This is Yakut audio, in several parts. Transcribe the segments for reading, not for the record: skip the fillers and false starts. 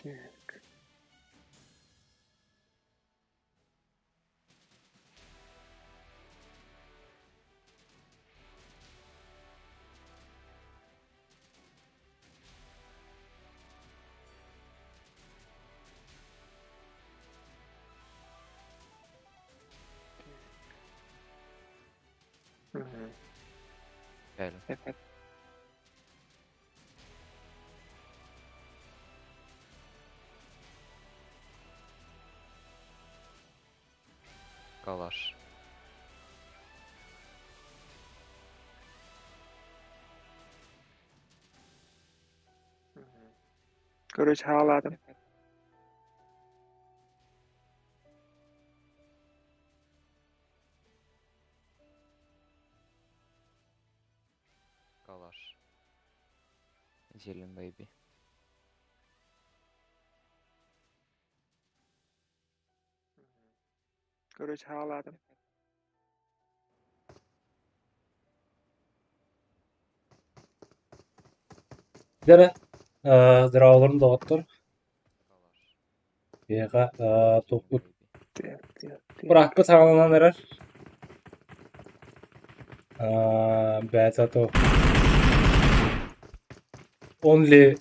Так. Мгм. Кэлин. Эппэт. Калаш. Короче, хаалаатым. Калаш. Зелен бэйби. Короче, хаалаатым. Дьэ дорооболорун доҕоттор, биһиэхэ туппут быраакпыт саҕаланан эрэр. Бэйэтэ то only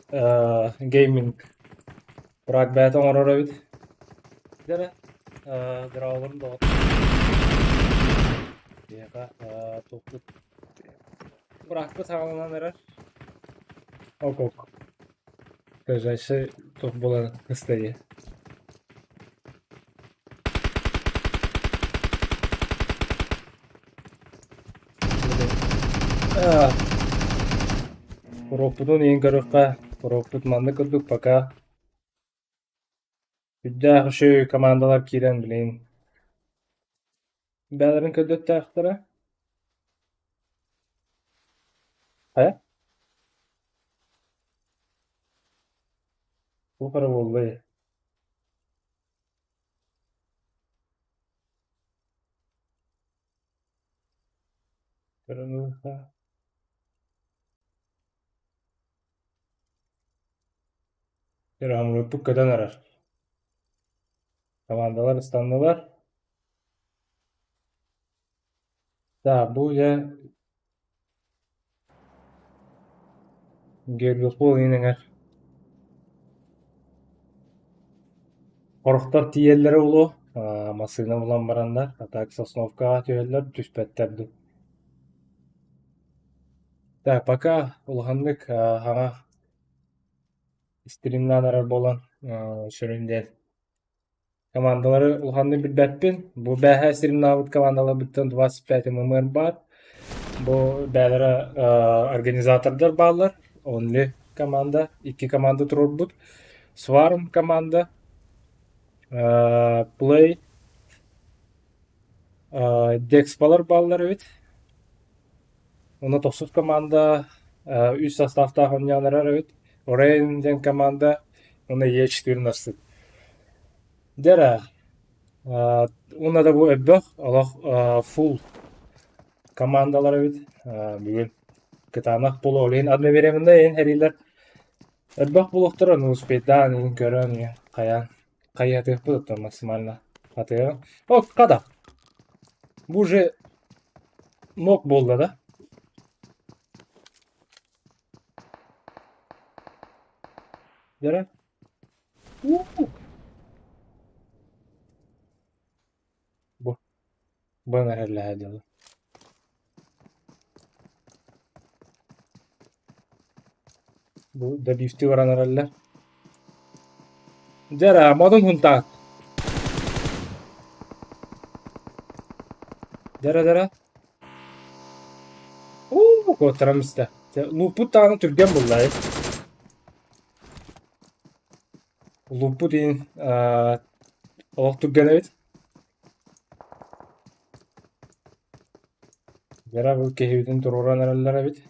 gaming быраак бэйэтэ оҥорор эбит. Дьэ дорооболорун доҕоттор, биһиэхэ туппут Быраакпыт саҕаланан эрэр. Ок-ок. Ближайший туох буолан ыстайы. Уруокпутун иһин көрүөххэ, уруокпут маннык курдук пока үрдээх үчүгэй командалар киирэн билигин бэйэлэрин көрдөттөхтөрө. Хайа? Туох эрэ буолла Көрөн ылыахха. Ырааммыппыт көтөн эрэр. Командалар ыстаннылар. Так, бу дьэ Гербихол иһин эҥэр Орохтор тиийэллэрэ буолуо, массыына булан бараннар, а так Сосновкаҕа түһэллэр, түспэттэр дуу. Так, пока улаханнык хаҥа стримнаан эрэр буолан сүрүн диэн командалары улаханнык билбэппин. Бу бээһээ стримнаабыт командаларбыттан 25 ММР баар. Бу бээлэрэ организатордар бааллар. Only команда, икки команда туруорбут. Сварм команда, Play, Декспалар бааллар эбит. Онно тохсус команда үс составтаах оонньоон эрэр эбит. Орейн диэн команда уонна Е14. Дьэ эрэ, уонна да бу элбэх олох фулл командалар эбит. Бүгүн кытаанах буолуо. Ол иһин одновременно иһин эриилэр элбэх буолуохтара, ну успейдаан иһин көрөн хайаан хайыһатыахпыт оттон максимально хатыаҕым. О, хата! Бу уже нок буолла да? Дьэ Бу бу эрэллэһэ дылы. Бу добивтыы баран эрэллэр. Дьэ эрэ, модун хунтаат. Дьэ эрэ, дьэ эрэ. Уу, куоттаран истэ. Лууппут даҕаны түргэн булла Лууппут иһин олох түргэн эбит. Дьэ бу киһибитин туруоран эрэллэр эбит.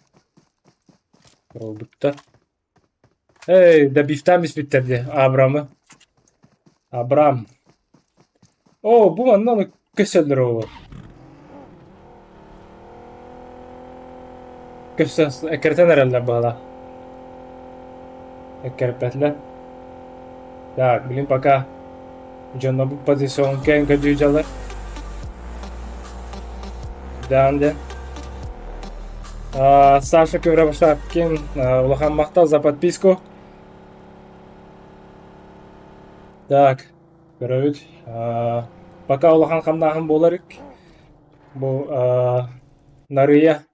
Туруорбуттар. Эй, добивтаан испиттэр дии Абрамы. Абрам. Оо, бу манна ону көсөллөр оҕолор. Көсө эккирэтэн эрэллэр быһалаах. Эккирэппэтилэр. Так, блин, пока дьонно позиционка көрдүү дьалар. Даан ден. Саша Кривошапкин, улахан махтал за подписку. Так, көрөбүт. Пока улахан хамнааһын буолар Бу Нарыйа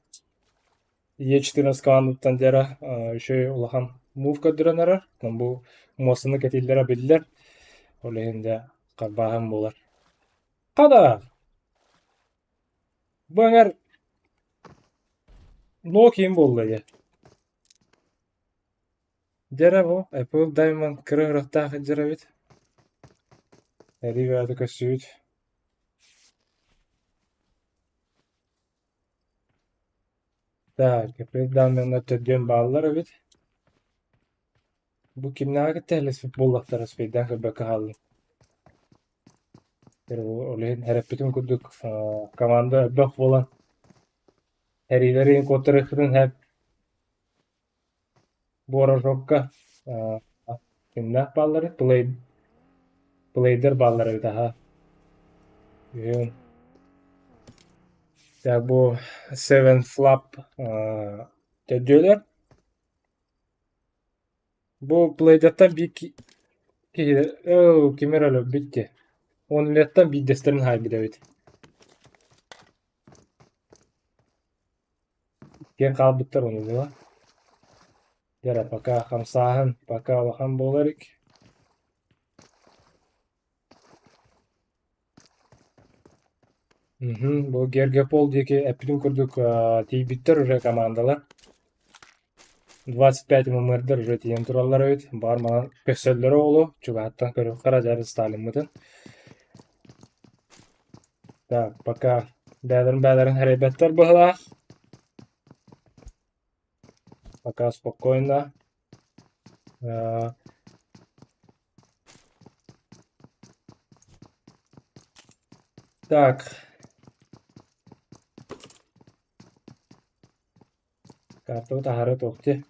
Е14 командаттан дьара үчүгэй улахан мув көрдөрөн эрэр. Бу муостаны кэтииллэрэ биллэр. Ол иһин дьэ харбааһын буолар. Хада! Бу эҥэр ноо киин буолла дьэ. Дьэрэ бу Apple Diamond кыра ырыхтаах дьэр эбит. Эрии бэйэтэ көстүбүт. Так, данныйна төрдүөн бааллар эбит. Бу кимнээҕи кытта элэспит буоллахтара успейдаан көрбөккө хааллым. Ол иһин эрэппитим курдук команда элбэх буолан эриилэрин куоттарыахпытын сөп. Буорожокка кимнээх баалларый? Плей плейдер бааллар эбит аһа. Үһүн. Так бу Seven Flap төрдүөлэр. Бу плейдертан биир киһи оо ким эрэ өлөрбүт дии. Онлеттан биирдэстэрин хаайбыт эбит. Иккиэн хаалбыттар ону була. Дьэ пока хамсааһын, пока улахан буолар илик. Мгм, бу Гергопол диэки эппитим курдук тиийбиттэр уже командалар. 25 ММР-дар уже тиийэн тураллар эбит. Баар манан көссөллөрө оҕолу чугаһаттан көрүөххэ дьэ Сталиммытын. Так, пока бээлэрин бээлэрин хэрэйбэттэр быһылаах. Пока спокойно. Так. Картабыт аһары туохти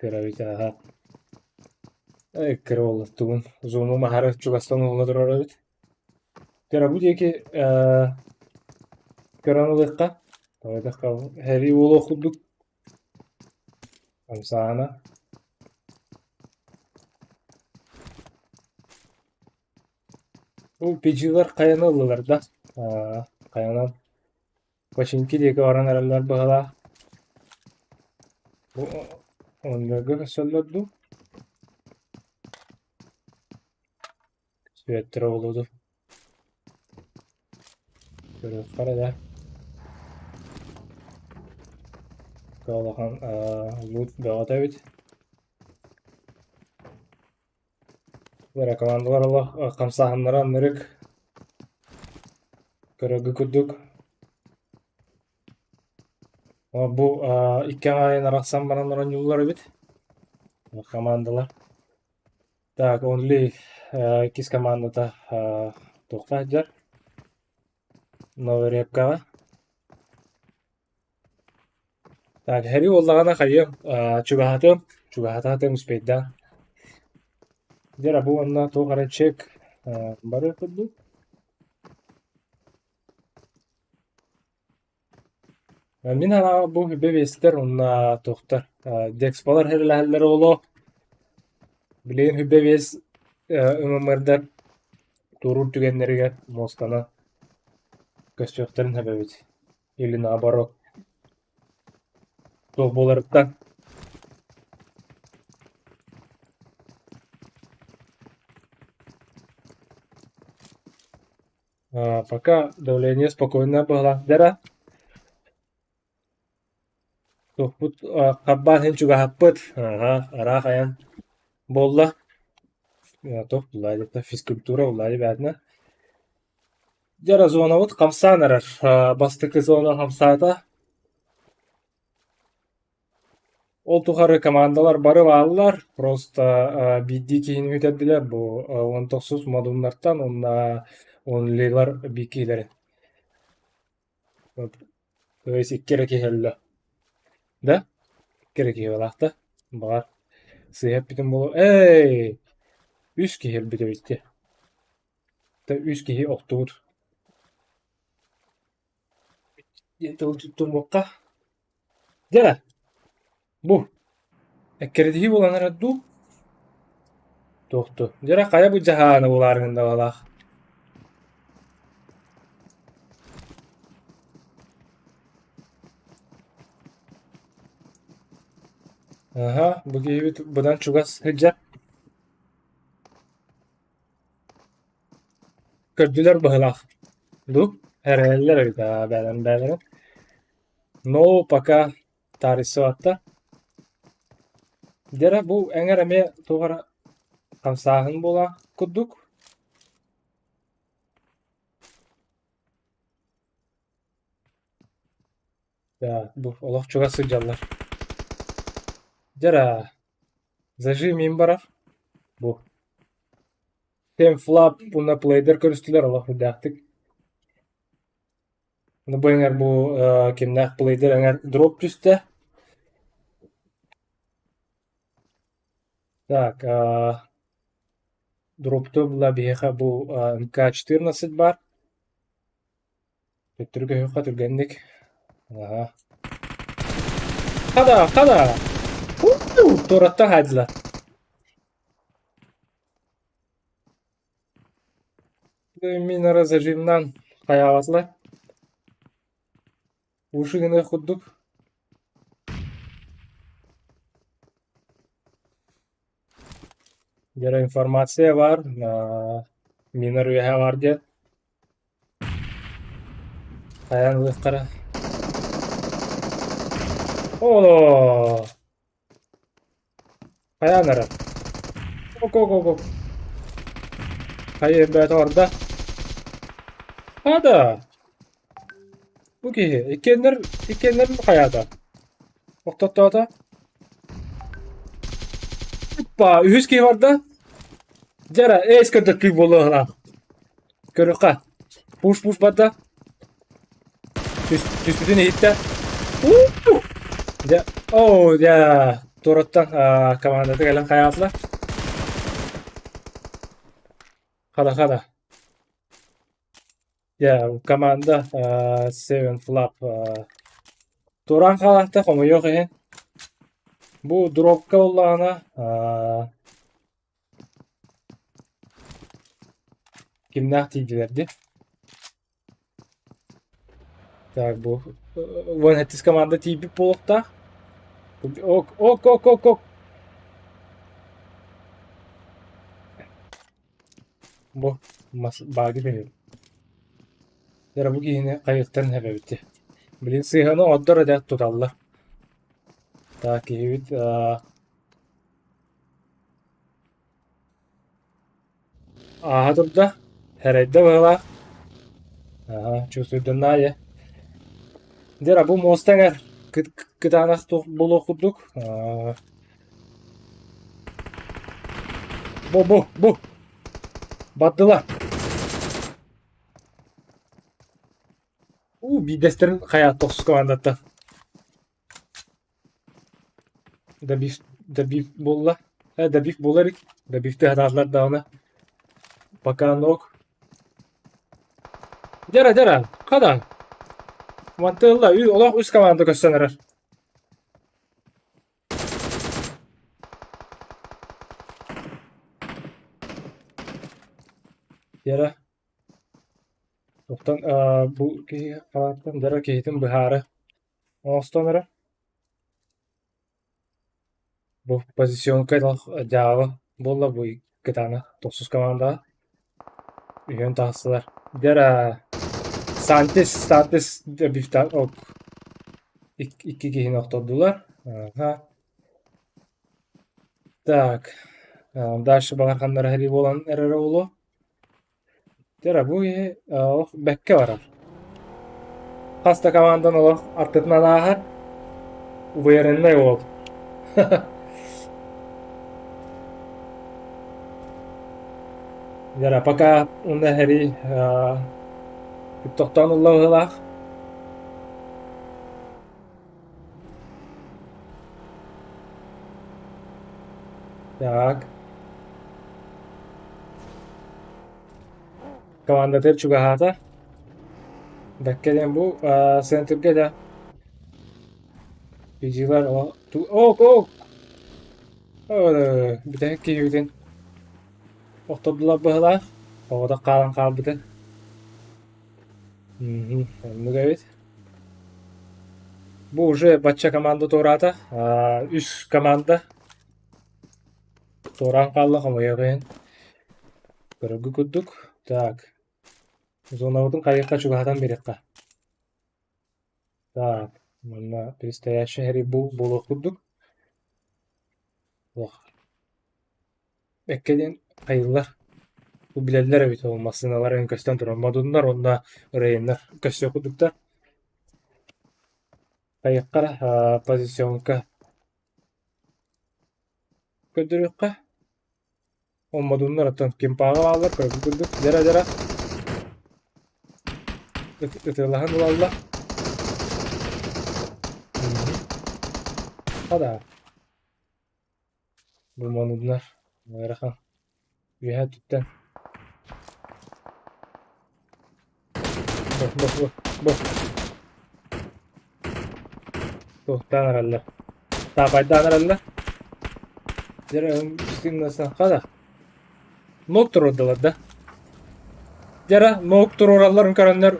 көрөбүт аха. Эй, кыра буолла тугун. Зумум аһары чугастан уһуна турар эбит. Кыра бу диэки көрөн ылыахха. Һэрии буолуох курдук. Хамсаана. Бу пиджилар хайаны ыллылар да? Хайанан Починки диэки баран эрэллэр быһыылаах. Бу оннуга көрсөллөр дуу? Сүөттэрэ буолуо дуу? Көрүөххэ эрэ. Улахан лут бөҕөтө эбит. Эрэ командалар олох хамсааһыннара ынырык көрөргө курдук. Бу икки аҥаайын арахсан баран оонньууллар эбит командалар. Так, Only иккис командата туохха сылдьар? Новорепкаҕа. Так, Хэри буоллаҕына хайыам, чугаһатыам, чугаһатаатым успейдаан. Дьэ бу уонна туох эрэ чек бары курдук. Мин анаҕа бу үбэ биэстэр уонна туохтар Декспалар хэрэлэһэллэр оҕолоо. Билигин үбэ биэс ММР-дар туоруур түгэннэригэр муостаны көстүөхтэрин сөп эбит. Или наоборот. Туох буоларыттан. Пока давление спокойно быһалаах Туохпут харбаан иһин чугаһаппыт, аһа, ыраах айан буолла. Туох булла физкультура булла ребятна. Дьэ зонабыт хамсаан эрэр. Бастакы зона хамсаата. Ол тухары командалар бары бааллар, просто биирдии киһини үтэрдилэр бу 19 модуннартан уонна онлилар биир киһилэрин. То есть икки эрэ киһи өллө. Да? Икки эрэ киһи буолаахта. Баҕар сыыһа эппитим буолуо. Эй! Үс киһи өлбүт эбит дии. Үс киһи охтубут. Диэн тыл туттумуохха. Дьэ, бу эккирэтиһии буолан эрэр дуу? Туох дуу? Дьэ, хайа бу дьаһааны булаарыҥ да баҕалаах. Аһа, бу киһибит быдан чугас сылдьар. Көрдүлэр быһыылаах дуу, эрэнэллэр эбит аа бэйэлэрин бэйэлэрин. Но пока таарыйсыбаттар. Дьэ бу эҥэр эмиэ туох эрэ хамсааһын буолар курдук. Да, бу олох чугас сылдьаллар. Дьэ зажим им барар. Бу. Темфлап уонна плейдер көрүстүлэр олох үрдээхтик. Бу эҥэр бу кимнээх плейдер эҥэр дроп түстэ. Так, дропту була биһиэхэ бу МК-14 баар. Төттөрү көһүөххэ түргэнник. Аһа. Хада, хада! Туораттан хаайдылар. Мин зажимнан хайаабатылар. Уши гыныах курдук. Дьэ информация баар, минор үөһэ баар диэн. Хайаан ылыахтара. Оо! Хайаан эрэ. Ок-ок-ок-ок. Хайа бэйэтэ орда. Хада! Бу киһи иккиэннэр иккиэннэрин хайаата? Охтоттоото. Оппа, үһүс киһи барда. Дьэ эрэ, эс көрдөттүү буолуоҕа. Көрүөххэ. Пуш-пуш барда. Түс, түспүтүн иһиттэ. У-у! Дьэ, оо, дьэ, туораттан командата кэлэн хайаатылар. Хада-хада. Дьэ, команда Seven Flap туораан хаалаахта хомойуох иһин. Бу дропка буоллаҕына кимнээх тиийдилэр дии? Так, бу 17 команда тиийбит буолуохтаах. Ок, ок, ок, ок, ок. Бу мас баagi түһүө. Дьэ бу киһини хайыахтарын эбэбит. Блин, сыыһаны оҥордор эрэ туталлар. Так, киһибит Ааһа турда, эрэйдэ быһыылаах. Аһа, чувствуйданна аайы. Дьэ, бу муоста эҥэр кытаанах туох буолуох курдук. Бу, бу, бу! Бардылар. Уу, биирдэстэрин хайаат тохсус командаттан. Добив, добив буолла. Э, добив буола илик. Добивты сатаатылар даҕаны. Пока ног. Дьара, дьара, хадан. Мантыылла, олох үс команда көссөн эрэр. Дьара. Оттон бу киһи харааттан дьара киһитин быһаары оҥостон эрэ. Бу позиционка дьаабы буолла бу кытаанах тохсус командаҕа үһүөн таҕыстылар. Дьэ Сантис Сантис икки киһини охтордулар. Аха. Так, дальше баҕар ханна эрэ буолан эрэрэ буолуо. Дьэ бу киһи олох бэккэ барар. Хас да командан олох аттытынан ааһар. Уверенный уол. Дьэ пока уонна эһэрий тохтоон ылла быһыылаах. Так. Командатыгар чугаһаата. Бэккэ диэн бу центргэ да Физилар ок ок бүтэһик киһибитин охтордулар быһыылаах оҕото хаалан хаалбыта оннук эбит бу уже бачча команда туораата үс команда туораан хаалла хомойуох иһин көрөргө курдук так зонабытын хайыахха чугаһатан биэриэххэ Так, манна предстоящий бу буолуох курдук. Туох Эккэ диэн хайыыллар бу билэллэр эбит ол массыыналар эҥин көстөн турар модуннар уонна рейннэр көстүөх курдуктар. Хайыахха эрэ позиционка көрдөрүөххэ. Ол модуннар оттон кимпааҕа бааллар көрбүт курдук дьара-дьара ытыалаһан ылаллар. Хада. Бу модуннар ыарахан үөһэ өттүттэн бу бу бу бу туохтаан эрэллэр таапайдаан эрэллэр дьэ хада ног туруордулар да дьэ ног туруоралларын көрөннөр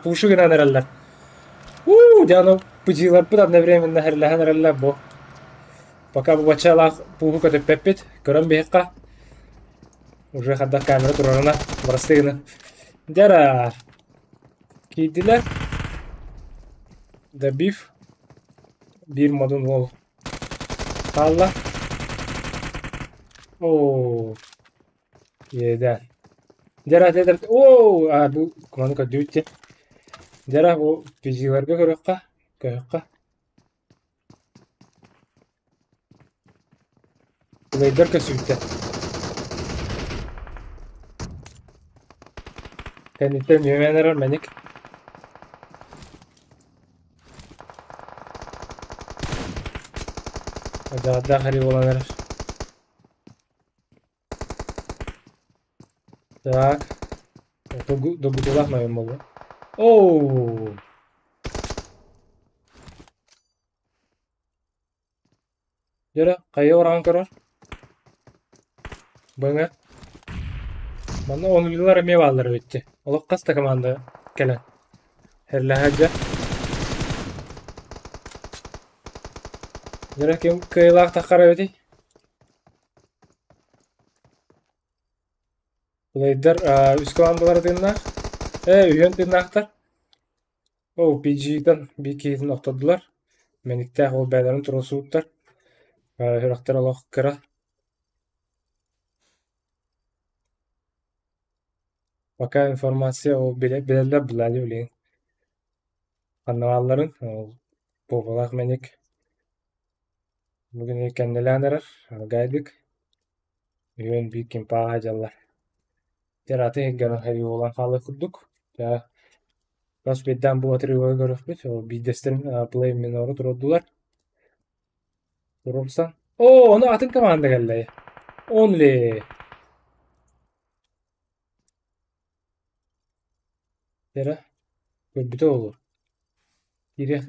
пуши гынан эрэллэр уу дьэ аны пыдьыыларбыт одновременно хэрлэһэн эрэллэр бу пока бу баччалаах пууһу көтүппэппит көрөн биһиэххэ уже хардах камера турарына бырастыы гына дьэ Киирдилэр. Добив. Биир модун уол хаалла. Оо. Иэдээн. Дьара дьара оо а бу куманы көрдүбүт дии. Дьара бу пизиларга көрүөххэ, көрүөххэ. Улайдар көстүбүттэр. Кэнниттэн үөмэн эрэр мэник. Адьаҕардаах эрий буолан эрэр. Так. Догутуулаах майын буолла. Оу! Дьэ хайа ураан көрөр? Быҥа. Манна оннулар эмиэ бааллар эбит дии. Олох хас да команда кэлэн. Хэрлэһэ дьэ. Дьэ ким кыайыылаах таххар эбитий? Плейдер үс командалара тыыннаах. Ээ, үһүөн тыыннаахтар. Ол PG-тан биир киһитин охтордулар. Мэниктээх ол бэйэлэрин туруорсубуттар. Сүрэхтэр олох кыра. Пока информация ол билэллэр Влади билигин. Ханна баалларын ол буобалаах мэник бүгүн кэннилээн эрэр аргайдык үһүөн биир кимпааҕа дьаллар. Дьэ атын иһигэр хайыы хаалар курдук. Дьэ бас биирдээн бу отрывы көрүөхпүт. Ол биирдэстэрин плей минору туруордулар. Туруорсан. Оо, ону атын команда кэллэ. Only. Дьэ көрбүтэ буолуо. Киириэх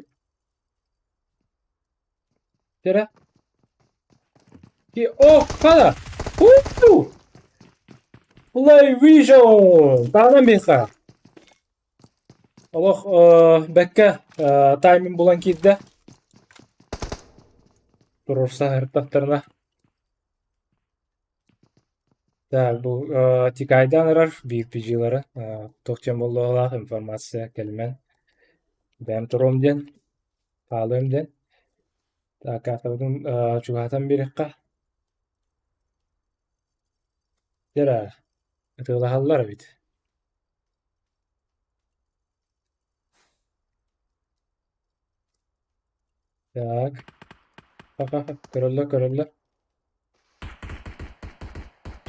Дьэ О, хана! Уу! Play Vision! Таһынан биһиэхэ. Олох бэккэ тайминг булан киирдэ. Туруорса сырыттахтарына. Так, бу Тикайдаан эрэр BPG-лары туох диэн буоллаҕалаах информация кэлимэн. Бэйэм туруом диэн, хаалыам диэн. Так, картабытын чугаһатан биэриэххэ. Дьэ эрэ, ытыалаһаллар эбит. Так. Ха-ха-ха, көрөллөр, көрөллөр.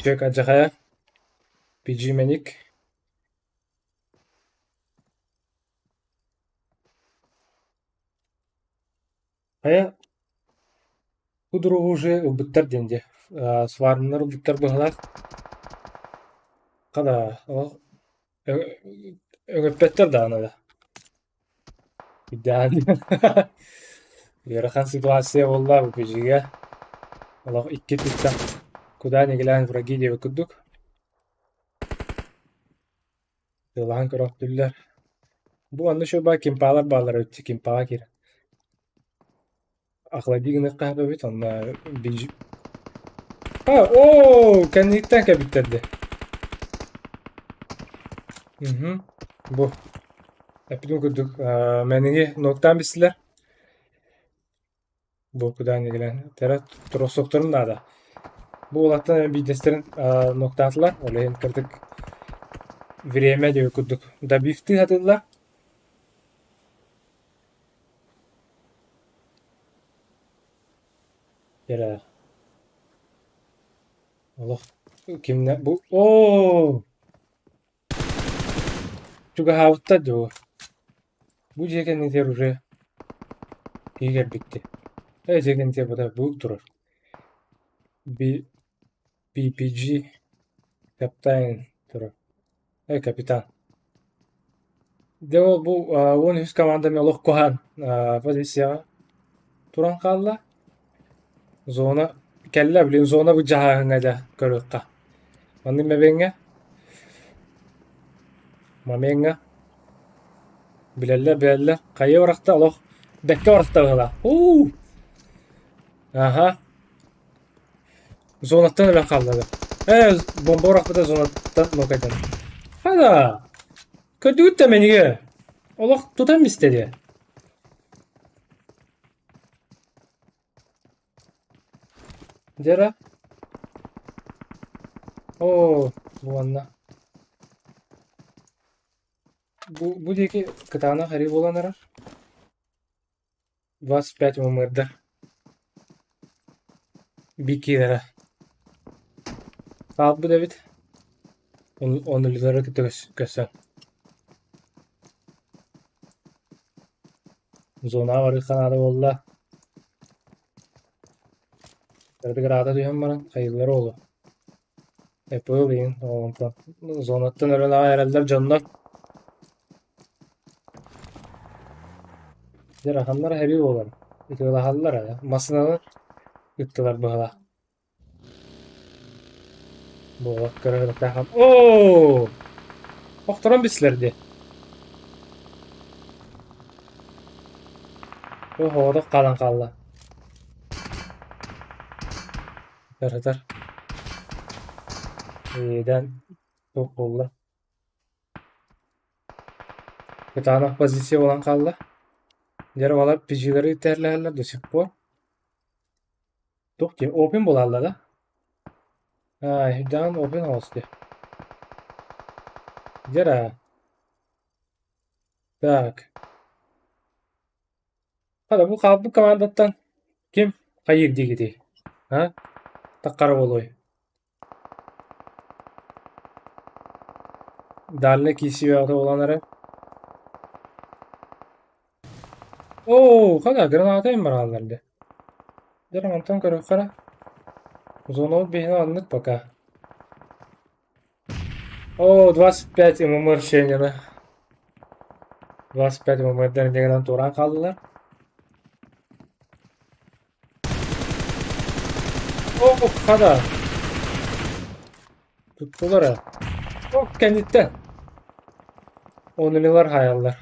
Чек адьахайа. PG мэник. Хайа, бу другу уже ылбыттар диэн дии. Свармнар ылбыттар быһалаах. Хада, ол. Өҥөппөттөр даҕаны да. Үрдээн ыарахан ситуация буолла БПЖ-гэ. Олох икки өттүттэн куда не глянь враги диэбит курдук. Тыалаһан көрөхтүүллэр. Бу онно шуба кимпалар бааллар эбит, кимпаҕа киирэн. Охлади гыныахха сөп эбит, онно бенз А, оо, кэнниттэн кэбиттэр дии. Мгм. Бу эппитим курдук, мэниги нуоктаан бистилэр. Бу куда не глянь. Тера туруорсуохтарын наада. Бу уолаттан биирдэстэрин нуоктаатылар, ол иһин кырдык время диэбит курдук добивтыы сатыыллар. Эрэ олох кимнэ бу оо чугаһаабыттар дуо бу дьиэ кэннитигэр уже киһи кэлбиттии ээ дьиэ кэннитигэр бута бу турар Би BPG капитан турар ээ капитан Дьэ ол бу 13 команда эмиэ олох куһаҕан позицияҕа туран хаалла. Зона кэллэ, блин, зона былдьаһааһыҥҥа дьэ көрүөххэ. Маннык мэмэҥҥэ мамеҥҥа билэллэр билэллэр хайа барахта олох бэккэ барахта быһыылаах. Уу! Аха. Зонаттан өлөн хаалла Ээ, бомба урахпыта зонаттан нокайдан. Хада! Көрдүгүт да мэнигэ? Олох тутан бистэ диэ. Дьэ Оо, буонна. Бу, бу диэки кытаанах эрий буолан эрэр. 25 мымырдар Бикилэрэ хаалбыт эбит Онулары кытта көрсөн Зонаҕа барыахха наада буолла Кыратык ыраата түһэн баран хайыыллара буолуо Эпл игин онтон зонаттан өрөн аҕай эрэллэр дьоннор Дьэ ыараханнар эһэбии буолар, ытыалаһаллар ээ, массыынаны ыттылар быһыылаах Буолар кыра Оо! Охторон бистилэр дии. Оһоҕодох хаалан хаалла. Ытар-ытар. Иэдээн туох буолла? Кытаанах позиция буолан хаалла. Дьэ балар PG-лары үтээрлэһэллэр до сих пор. Туох диэн open буолаллар да? Аа, даҕан open house диye. Дьэ Так. Хата бу хаалбыт командаттан ким хайыыр диигитий? А? Таххара буолуой? Дальний киирсии буолан эрэр. Оо, хата граната бараллар дии. Дьэ онтон көрүөххэ эрэ. Зонабыт биһиги оннук пока. Оо, 25 ММР Шенина. 25 ММР-дар инньэ гынан туораан хааллылар. Оо, хата. Туттулар ээ. О, кэнниттэн. Онулилар хаайаллар.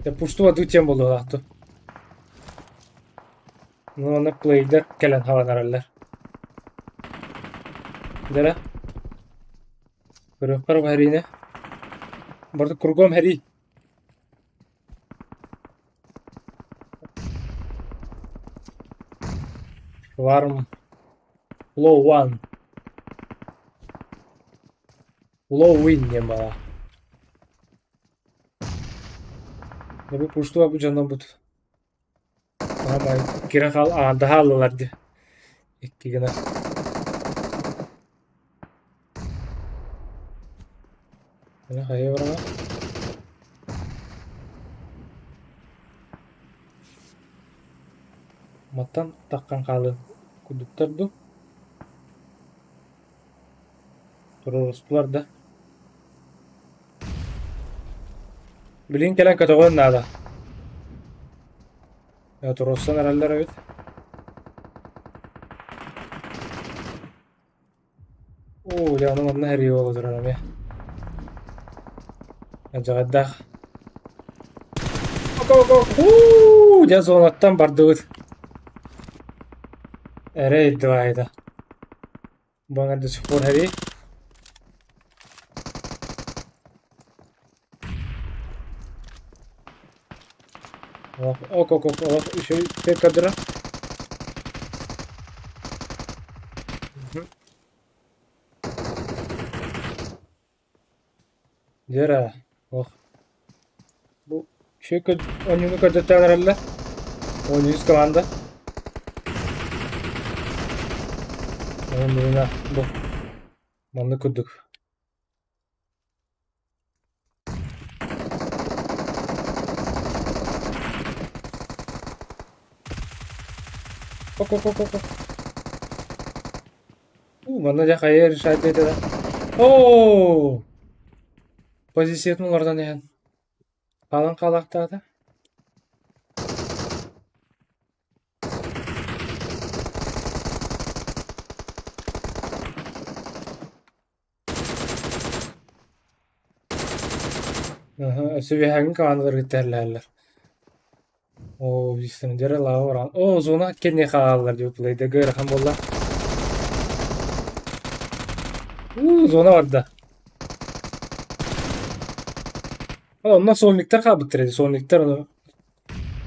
Дьэ, пустуба дуу тем буолуохтаах дуу. Ну, уонна плейдер кэлэн хабанараллар. Дьэ, көрүөххэ эрэ бу Барыта кругом хэрий. Шварм Low One Low Win диэн баҕа. Бу пуштуга бу дьоннорбут Аамай кирэн хаал аандаһа хааллылар дии. Икки гына. Аны хайа бараҕа? Мантан таххан хаалыан курдуктар дуу? Туруорустулар да. Билигин кэлэн көтөҕүөн наада. Туруорсан эрэллэр эбит. Оо, дьэ ону манна эрийэ буола турар эмиэ. Алдьархайдаах. Уу, дьэ зонаттан бардыбыт. Эрэй двайда. Бу до сих пор эрий. Ок, ок, ок, ок, еще кадра. Дьэ ох. Бу үчүгэй оонньууну көрдөттөөн эрэллэр. Оонньуус команда. Оонньууна бу маннык курдук. Ок ок ок ок. У, манна дьэ хайа решать этэ да. Оо! Позициятын улардан иһэн. Хаалан хаалаахтаата. Сүбэһэҥҥин командалар кытта эллэһэллэр. Оо, дьэрэ лааҕы баран. Оо, зона кэнниэ хаалаллар дии плейдергэ ыарахан буолла. Уу, зона барда. Онно сонниктар хаалбыттар эти, сонниктар ону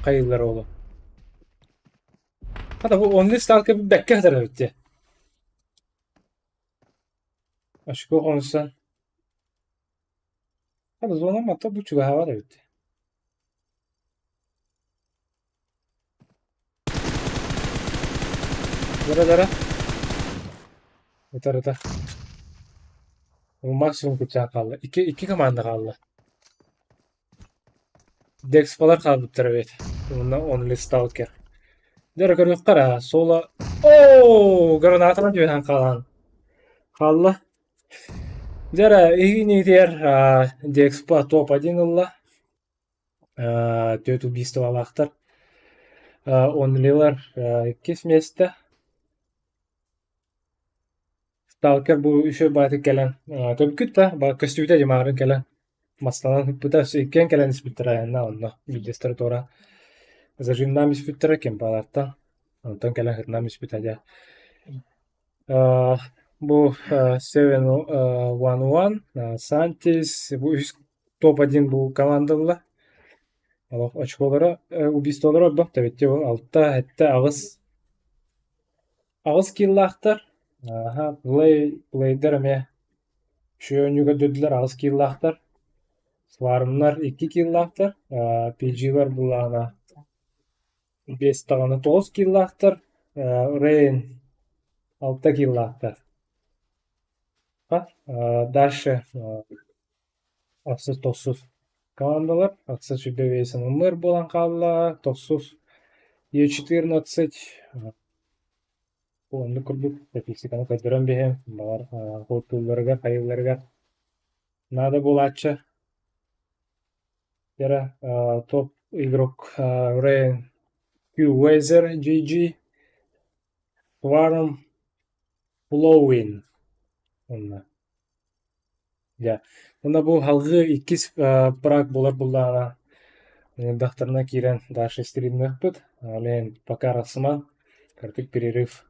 хайыыллар оҕолор. Хата бу оннук ставка бэккэ сытар эбит дии. Очко хомуйсан. Хата зона матта бу чугаһаабат эбит. Дара-дара. Ытар ытар. Максимум кыччаан хаалла. Икки, икки команда хаалла. Декспалар хаалбыттар эбит. Уонна Only Stalker. Дьэ көрүөххэ эрэ, соло Оо, гранатанан түһэн хаалан хаалла. Дьэ эрэ, иһиниитигэр Декспа топ-1 ылла. Түөрт убийстволаахтар. Онлилар иккис миэстэ. Сталкер бу үчүгэй баҕайытык кэлэн көппүт да, көстүбүтэ дьимаҕырын кэлэн мастанан ыппыта, өссө иккиэн кэлэн испиттэрэ айанна онно биирдэстэрэ туора зажимнаан испиттэрэ кемпалартан, онтон кэлэн сытынан испитэ дьэ. Бу 7-1-1, Сантис, бу үс топ-1 бу команда ылла. Олох очколоро, убийстволара ордук тэбиттэ алта, сэттэ, аҕыс Аҕыс кииллаахтар, ааһа, плей, плейдэр эмиэ үчүгэй оонньууга көрдөрдүлэр аҕыс кииллаахтар, Свармнар икки кииллаахтар, PG-лар былаана биэс даҕаны тоҕус кииллаахтар, Рейн алта кииллаахтар. Дальше ахсыс тохсус командалар, ахсыс сүүрбэ биэс ММР буолан хаалла, тохсус Е14 оннук курдук статистиканы көрдөрөн биһиэм, баҕар хотуулларыгар, хайыылларыгар наада буолааччы. Дьэрэ топ игрок Рейн Q Weather GG Swarm Flowin уонна Дьэ, уонна бу салгыы иккис праг буолар буоллаҕына, ыҥырдахтарына киирэн дальше стримныахпыт. Ол пока арахсымаҥ, кыратык перерыв.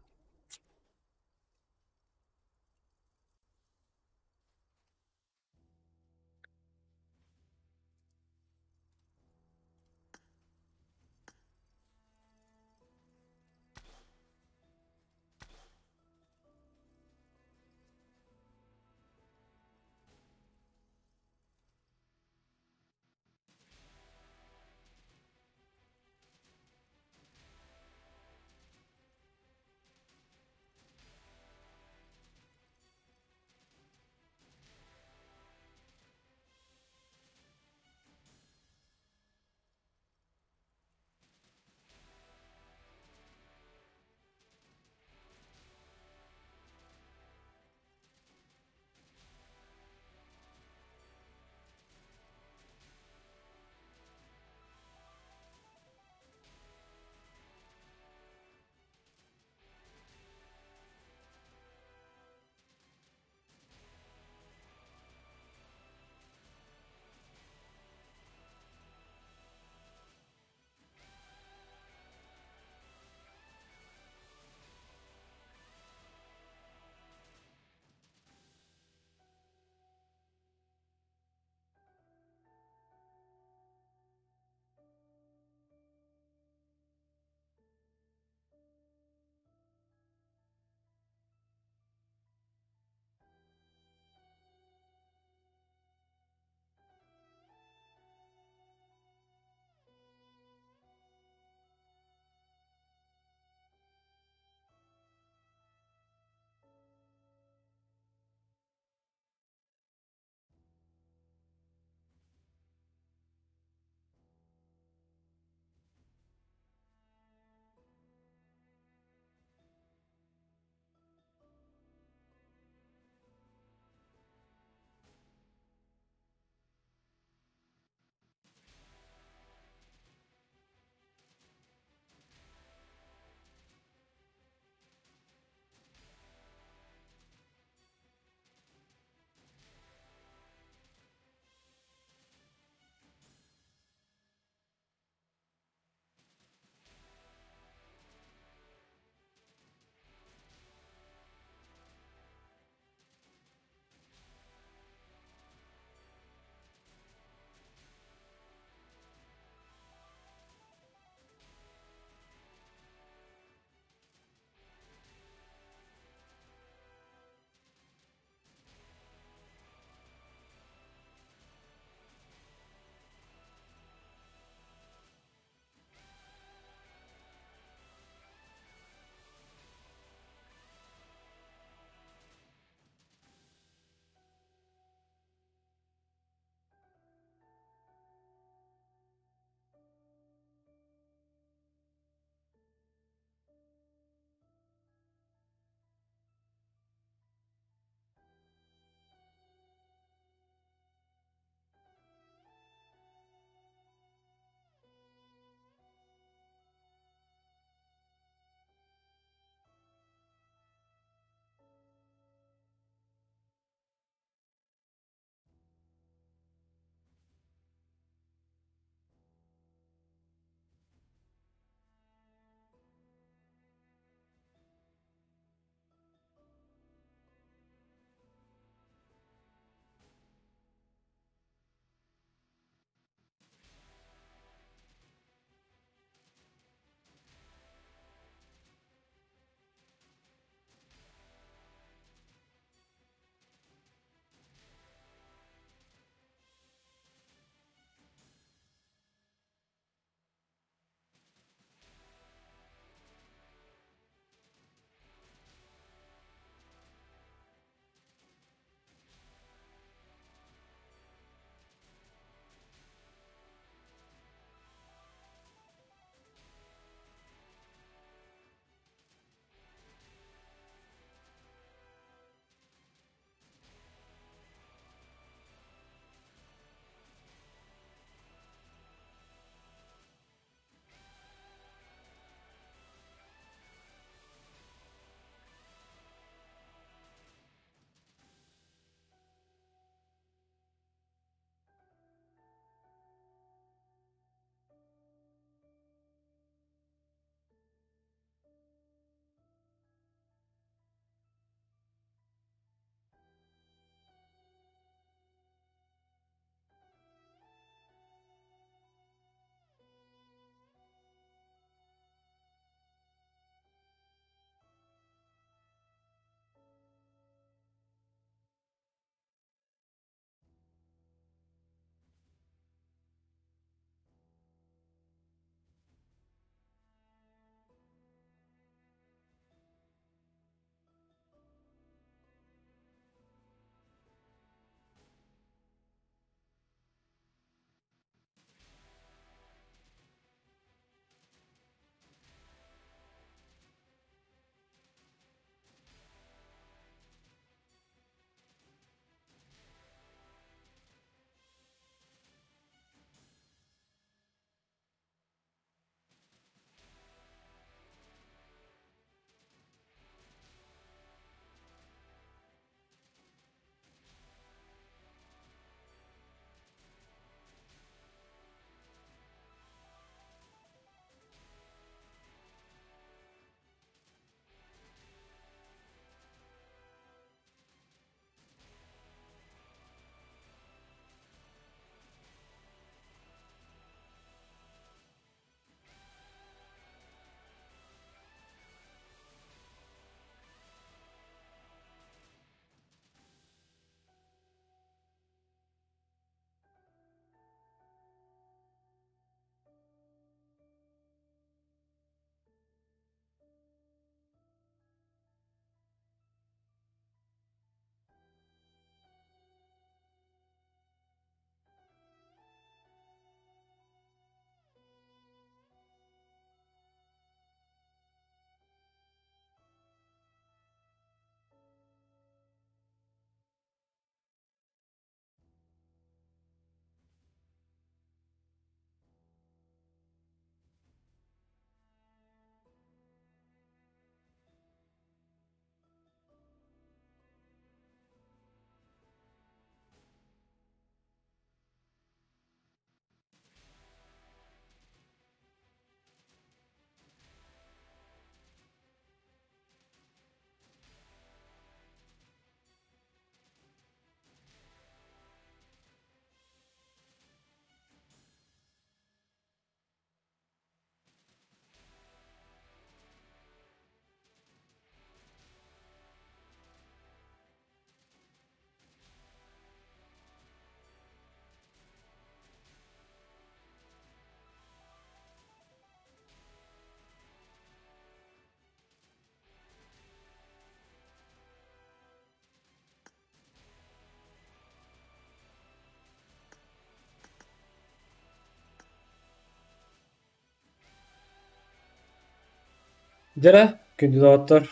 Дьэрэ, күндү доҕоттор,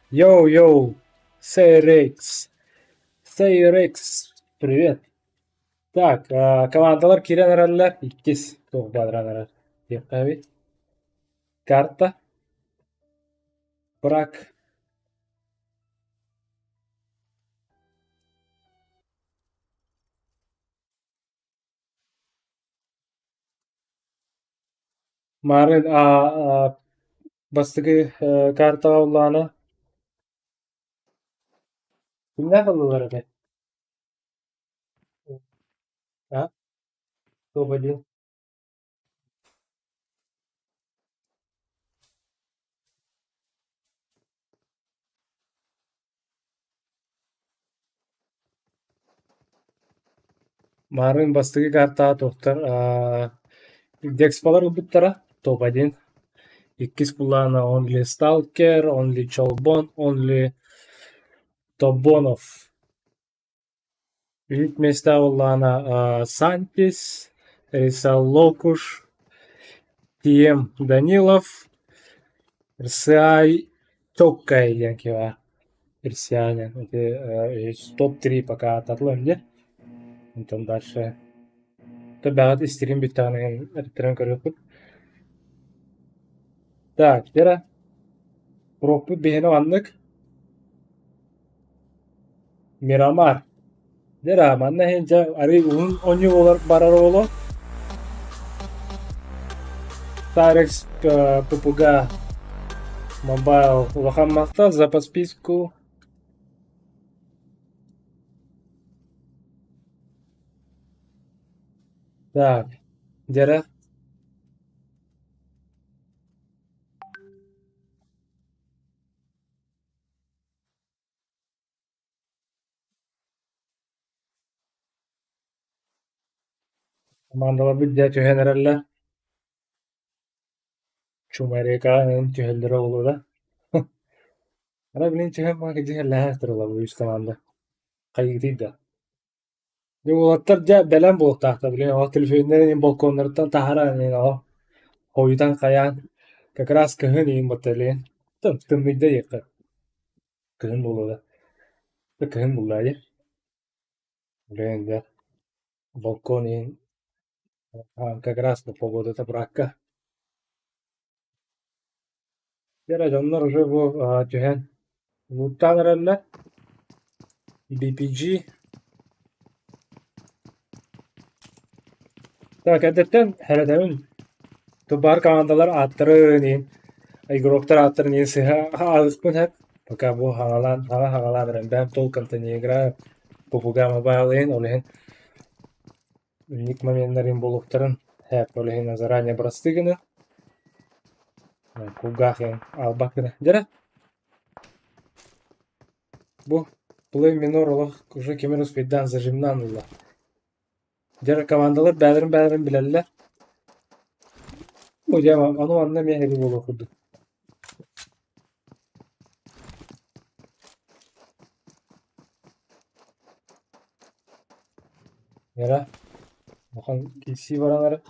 Йоу-йоу, Сейрекс, Сейрекс, привет. Так, командалар киирэн эрэллэр, иккис туох бадаран эрэр диэххэ эбит. Карта, брак. Марын бастакы картаҕа уллаана кимнээх ыллылар этэ? А? Топ-1. Марын бастакы картаҕа туохтар Декспалар ылбыттара топ-1. Иккис былаана Only Stalker, Only Чолбон, Only Тобонов. Үһүс миэстэҕэ буоллаҕына Сантис, Рисал Локуш, Тием Данилов, Рсай Чоккай диэн киһи баар. Персианин ити үһүс топ-три пока ааттатылар дии. Онтон дальше бэҕэт истирим бүттэҕинэ эриттэрэн көрүөхпүт. Так, Вера, уруокпут биһиэнэ маннык. Мирамар. Дьэ, манна иһин дьэ арыый уһун оонньуу буолар барар буолуо. Тарекс ППГ Mobile улахан махтал за подписку. Так, дьэрэ. Командаларбыт дьэ түһэн эрэллэр. Чумарикаҕа эҥин түһэллэрэ буолуо да. Арай билигин түһэн баран дьиҥэлээх тураллар үс команда. Хайыытый да. Дьэ уолаттар дьэ бэлэм буолуохтаахтар билигин ол төлөпүөннэрин балконнарыттан таһааран эҥин ол хойутан хайаан как раз кыһын иһин батальон тымныйда диэххэ кыһын буолуо да кыһын буллаа дии билигин дьэ балкон иһин как раз погодата бракка Дьэ дьоннор уже бу түһэн лууттаан эрэллэр BPG Так эрдэттэн сэрэтэбин тубаар командалар ааттарын иһин игроктар ааттарын иһин сыһа аҕыспын сөп пока бу хаҥалаан хаҥа хаҥалаан эрэн бэйэм толком-то не играю PUBG Mobile иһин ол иһин Инник моменнарын буолуохтарын сөп ол иһин заранее бырастыы гына кулгаах иһин аалбат гына дьэрэ бу плей минор олох уже ким эрэ успейдаан зажимнаан ылла дьэрэ командалар бэйэлэрин бэйэлэрин билэллэр бу дьэ ону манна эмиэ эһиги буолуох курдук Эрэ, улахан киирсии баран эрэ.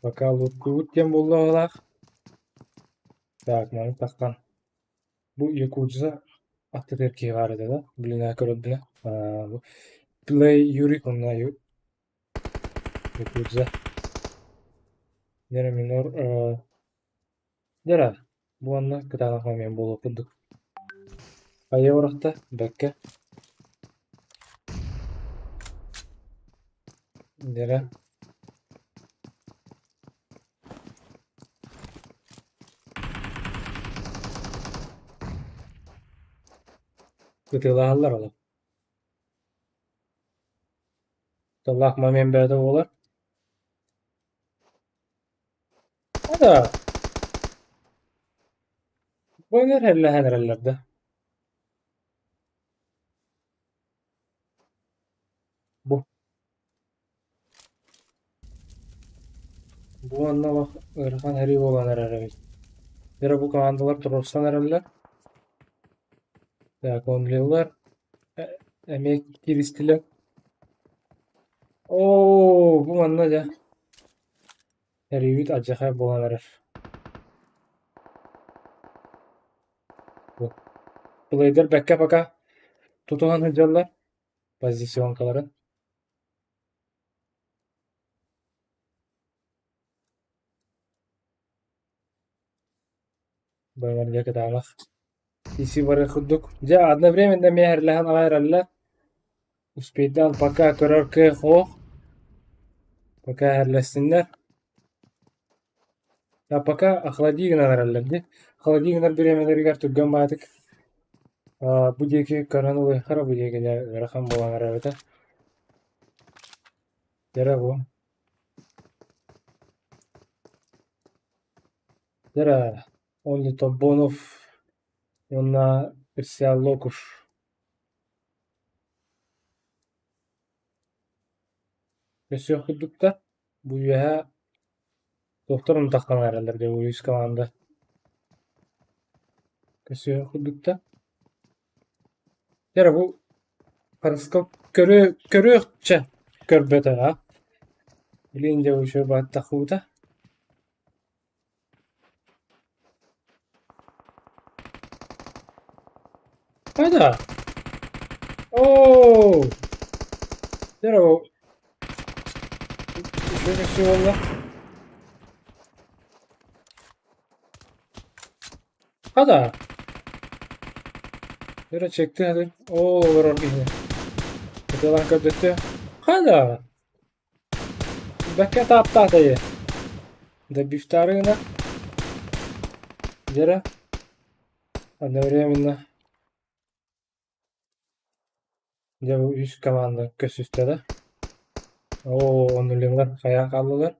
Пока луткуйбут диэн буолла Так, маны таххан. Бу Якудза аттытыгар киһи баар этэ да, блин көрөрбүнэ. Бу Play Юрик онно Якудза. Дьэ минор Дьэ бу уонна кытаанах момент буолуох курдук. Хайа урахта бэккэ. Дьэрэ. Ытыалаһаллар олох. Тыллаах момент бэйэтэ буолар. Да. Бу эҥэр эллэһэн эрэллэр да. Бу. Бу уонна олох ыарахан эрий буолан эрэр эбит. Дьэ бу командалар туруорсан эрэллэр. Так, онлилар эмиэ кииристилэр. Оо, бу манна дьэ Эрийбит алдьархай буолан эрэр. Плейдер бэккэ пока тутуһан сылдьаллар позиционкаларын. Быамарга кытаанах isi барыах курдук. Дьэ одновременно миэһэрлэһэн аҕай эрэллэр. Успейдаан пока көрөр кыах суох. Пока эһэрлэстиннэр. А пока охлади гынан эрэллэр дии. Охлади гынар бириэмэлэригэр түргэн баҕайытык бу диэки көрөн ылыахха эрэ бу диэки дьэ ыарахан буолан эрэр этэ. Дьэ бу. Дьэ Онли Тобонов уонна Персиал Локуш. Өссө курдук да бу үөһэ туохтар умтахтан эрэллэр дии үс команда. Өссө курдук да Дьэ бу Харыскап көрүө көрүөхчэ көрбөтөҕө. Билин дьэ үчүгэй баттахпыта. Хайда? Оо! Дьэ бу үчүгэй көстүү буолла. Хата! Өрө чекти хатыр. Оо, олорор киһини. Ытыалаан көрдөттө. Хата! Бэккэ таптаата ийэ. Добивтаары гына. Дьэрэ. Одновременно. Дьэ бу үс команда көсүстэ да. Оо, онуллар хайаан хааллылар.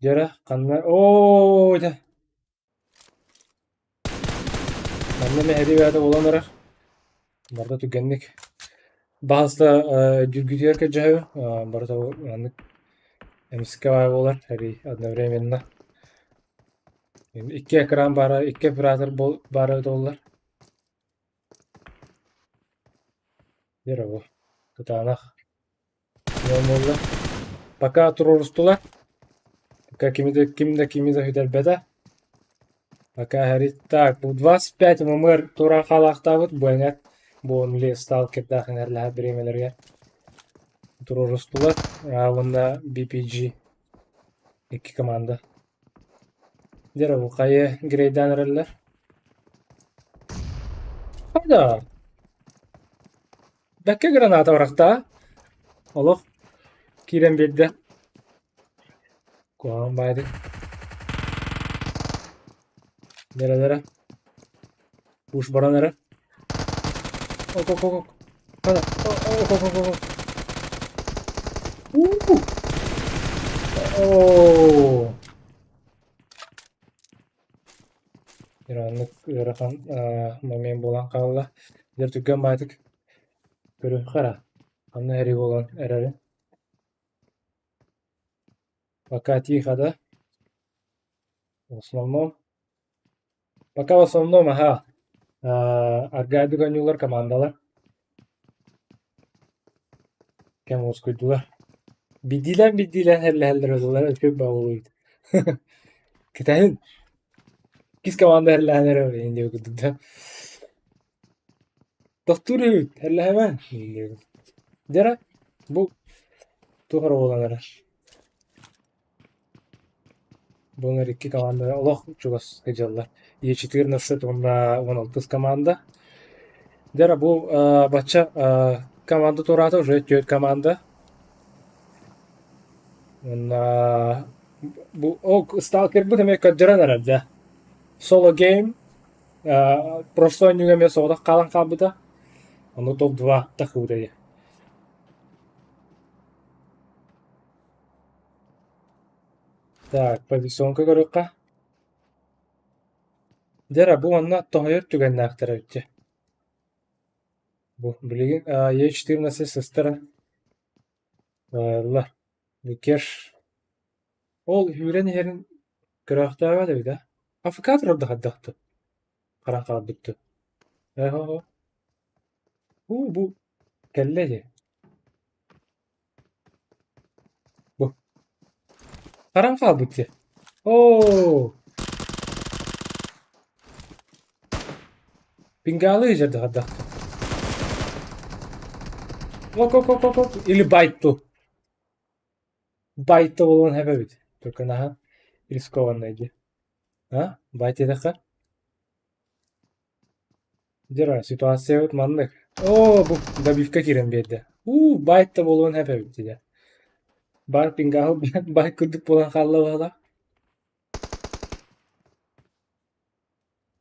Дьэрэ, ханна оо дьэ Манна мэһэри бэйэтэ буолан эрэр. Барыта түргэнник баһаста дьүргүтүгэр кэдьэһэбин. Барыта маннык эмискэ баар буолар эбии одновременно. Икки экран баара, икки оператор баара эбитэ буоллар. Дьэ бу кытаанах буолла. Пока туруорустулар. Пока кими да, ким да кими да сүтэрбэтэ. Пока говорит, так, бу 25 ММР тура хаалаахтаабыт бу эҥэр бу онли сталкердаах эҥэрлэһэр бириэмэлэригэр туруорустулар. А уонна BPG икки команда. Дьэ бу хайы грейдаан эрэллэр. Хайда? Бэккэ граната бырахта. Олох киирэн биэрдэ. Куһаҕан баайдык. Дэрэ-дэрэ. Пуш баран эрэ. Ок ок ок. Хана. Ок ок ок ок. Уу. Оо. Ыарааннык ыарахан момент буолан хаалла. Дьэ түргэн баҕайытык көрүөххэ эрэ, ханна эрий буолан эрэрин. Пока тихо, да? В основном пока в основном аһаа аргаайдык оонньуулар командалар кэм уоскуйдулар. Биирдиилээн-биирдиилээн эрлэһэллэр ыллара үчүгэй баҕалыыбыт. Кэтэһин иккис команда эрлэһэн эрэр диэн курдук да. Тохтуур үһүбүт, эрлэһэмэ диэн. Дьэ бу туох эрэ буолан эрэр. Бу ыҥыр икки команда олох чугас сылдьаллар. Е14 уонна 16 команда. Дьэ бу бачча команда туораата уже түөрт команда. Уонна бу ол сталкербыт эмиэ көрдөрөн эрэр дьэ. Соло гейм прошлый оонньууга эмиэ соҕотох хаалан хаалбыта. Ону топ-2 тахыбыта дии. Так, позиционка көрүөххэ. Дьэ эрэ, бу манна тоһуйар түгэннээхтэр эбит дьэ. Бу билигин Е14 сыстара ылла. Бу Кеш ол үүрэн иһэрин көрөөхтөөбөт эбит аа. Африкатор да хайдахты харан хаалбытты. Ээ Уу бу кэллэ дии. Бу харан хаалбыт дии. Оо! Пингаалы дьардахардах. Ок, ок, ок, ок, ок. Или байту. Байта буолуон сөп эбит. Только наһаа рискованно дии. А? Байт диэтэххэ? Дьэ, ситуациябыт маннык. Оо, бу добивка киирэн биэрдэ. Уу, байт да буолуон сөп эбит дии. Бар пингаал байт курдук буолан хаалла быһыылаах.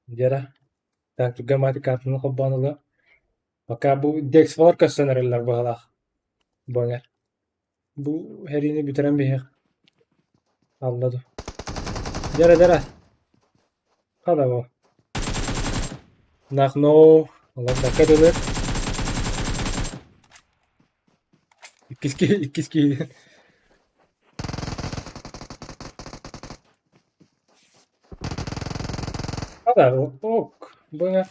Дьэ, так түргэн баҕайытык картаны холбоон ылыа. Пока бу Дексфор көстөн эрэллэр быһыылаах. Бу эҥэр. Бу сэриини бүтэрэн биһиэх. Алла дуу. Дьэрэ дьэрэ. Хада бу. Нахно. Олорбокко дылы. Иккис киһи, иккис киһи. Хада ок. Бу эҥэр.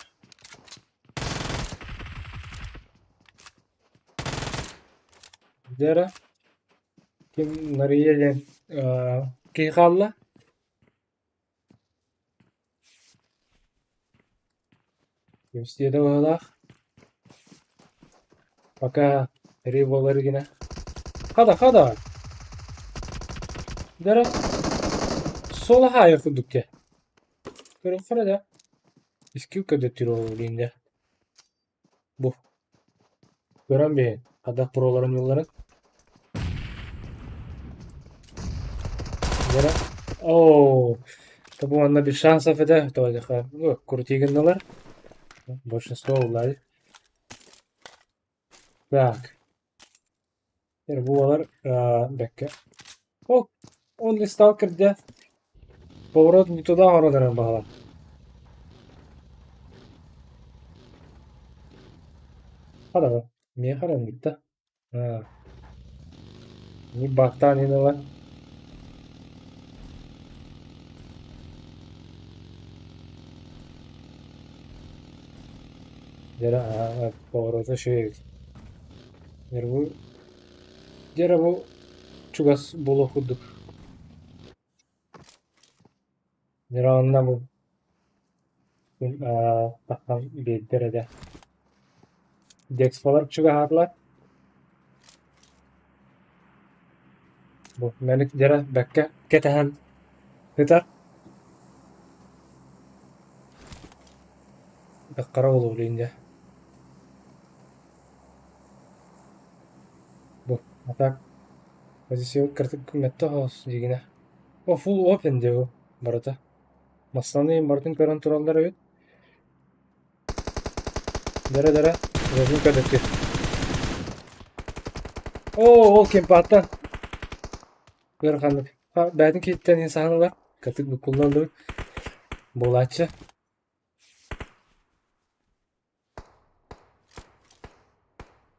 Дьэ эрэ, ким Нарыйа диэн киһи хаалла? Көмүстүөтэ быһыылаах. Пока рей буолар гинэ. Хада, хада! Дьэ эрэ, суола хаайар курдук дии. Көрүөххэ эрэ да. Искил көрдөттүүр ол илиинде. Бу. Көрөн биһин, хайдах проларын ньылларын. Дьэ Оо, бу манна без шансов этэ, тоҕо диэххэ, ну, крутые гыннылар. Большинство уллари. Так. Бу буолар бэккэ. О, он листал кирдэ. Поворот не туда оҥорон эрэр баҕалаах. Хараҕа, миэхэ эрэ да. Аа. Не бактаан иһин ылан. Дьэ, поворота үчүгэй эбит. Дьэ, дьэ бу чугас буолуох курдук. Дьэ онно бу тахсан биэрдэр этэ. Дексфалар чугаһаатылар. Бу мэник дьэрэ бэккэ кэтэһэн сытар. Хара буолуо дьэ. Бу а так позиция кырдьык мөттөх оҕус дьиҥинэ. О full open дии бу барыта. Массаны барытын көрөн тураллар эбит. Дара-дара, өзүн көрдөттүр. Оо, ол кемпааттан ыараханнык. Бэйэтин киһиттэн иһин саһан ылар. Катык буккуллан ылар. Буолааччы.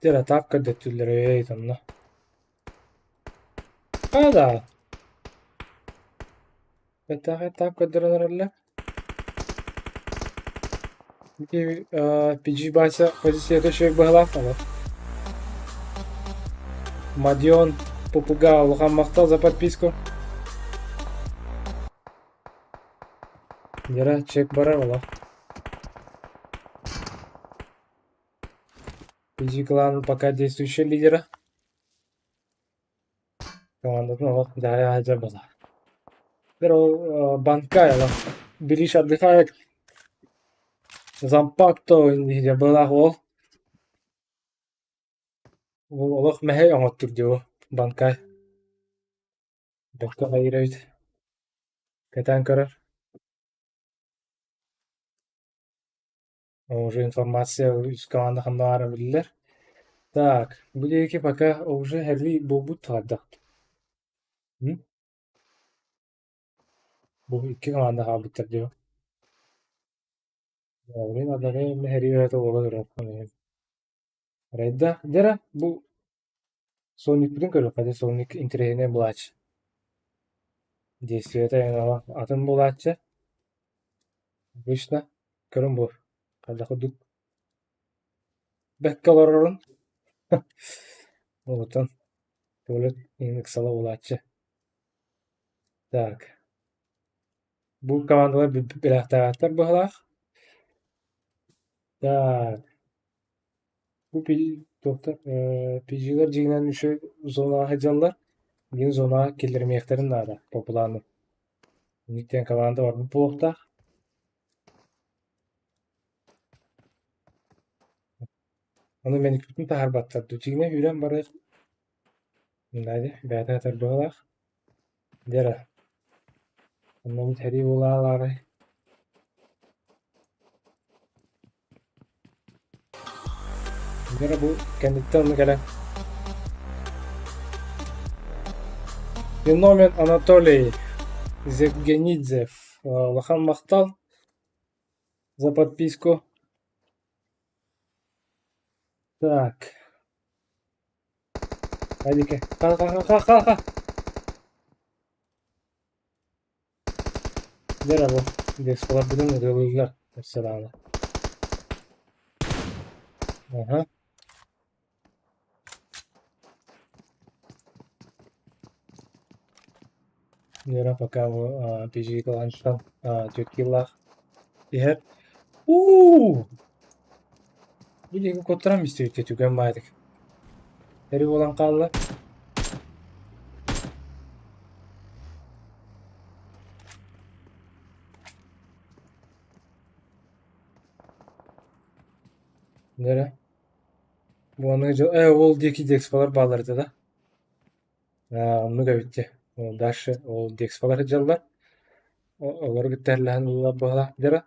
Дьэ, так көрдөттүллэр эй, онно. А да. Бэттээх этап көрдөрөн эрэллэр. Ити PG Вася позицията үчүгэй быһыылаах даҕаны. Мадион Попуга улахан махтал за подписку. Дьэ, чек барар олох. PG клан пока действующий лидера. Командатын олох дьаһайа сылдьар буолла. Pero банка олох Билиш отдыхает. Зампакто былаах уол. Олох мэһэй оҥоттур дии банкай. Бэркэ хайыыр эбит. Кэтээн көрөр. Уже информация үс команда ханна баара биллэр. Так, бу диэки пока уже һэлии буолбут хайдах. Бу икки команда хаалбыттар дии. Блин, одновременно һэрии өтө буола турар. Райда, дьэ бу Соникпытын көрүөххэ дии, Соник интэриэһинэй булааччы. Действиета атын булааччы. Обычно көрөн буор, хайдах курдук бэккэ олорорун. Оттон туалет иһин ыксала булааччы. Так, бу командалар билээхтээбэттэр быһыылаах. Так, бу туохтар PG-лэр дьиҥинэн үчүгэй зонаҕа сылдьаллар, биир зонаҕа киллэримиэхтэрин наада по плану. Инниттэн команда барбыт буолуохтаах. Ону мэникпитин таһаарбаттар дуу, дьиҥинэ үүрэн барыах Надя бэйэтэ этэр быһыылаах. Дьэ оннубут сэрии буолаалаарай Дьэ бу кэнниттэн онно кэлэн Феномен Анатолий Зевгенидзев улахан махтал за подписку. Так. Айдике. Ха ха ха ха ха. Дьэ бу дисколарбытын ытыалыыллар өссө даҕаны. Аха. Вера пока бу PG кылаанчытан түөрт киилэлээх иһэр. Уу! Бу диэки куттаран истибиккэ түгэн баайдык. Эри буолан хаалла. Нэрэ. Бу аны ол диэки декспалар бааллар этэ да. Оннук эбит дии. Дальше ол декспалар сылдьаллар. Олору кытта эрлэһэн ыллар быһалаах дьара.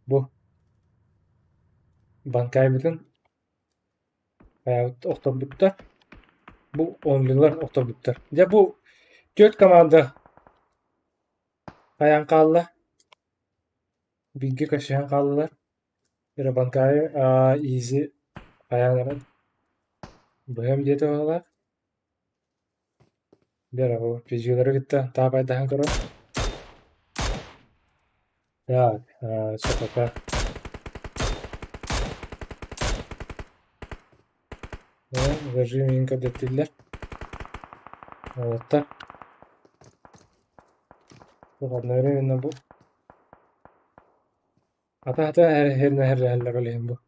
Бу банкайбытын охторбуттар. Бу онлилар охторбуттар. Дьэ бу түөрт команда хайаан хаалла. Бииргэ көрсүһэн хааллылар. Рабанкайы изи хайаан эрэн быһыам диэтэ быһыылаах. Бера бу физиолары кытта таабайдаһан көрөр. Так, пока. Зажим иин көрдөттүллэр. Уолаттар. Одновременно бу Ата-ата эрэ ол иһин бу.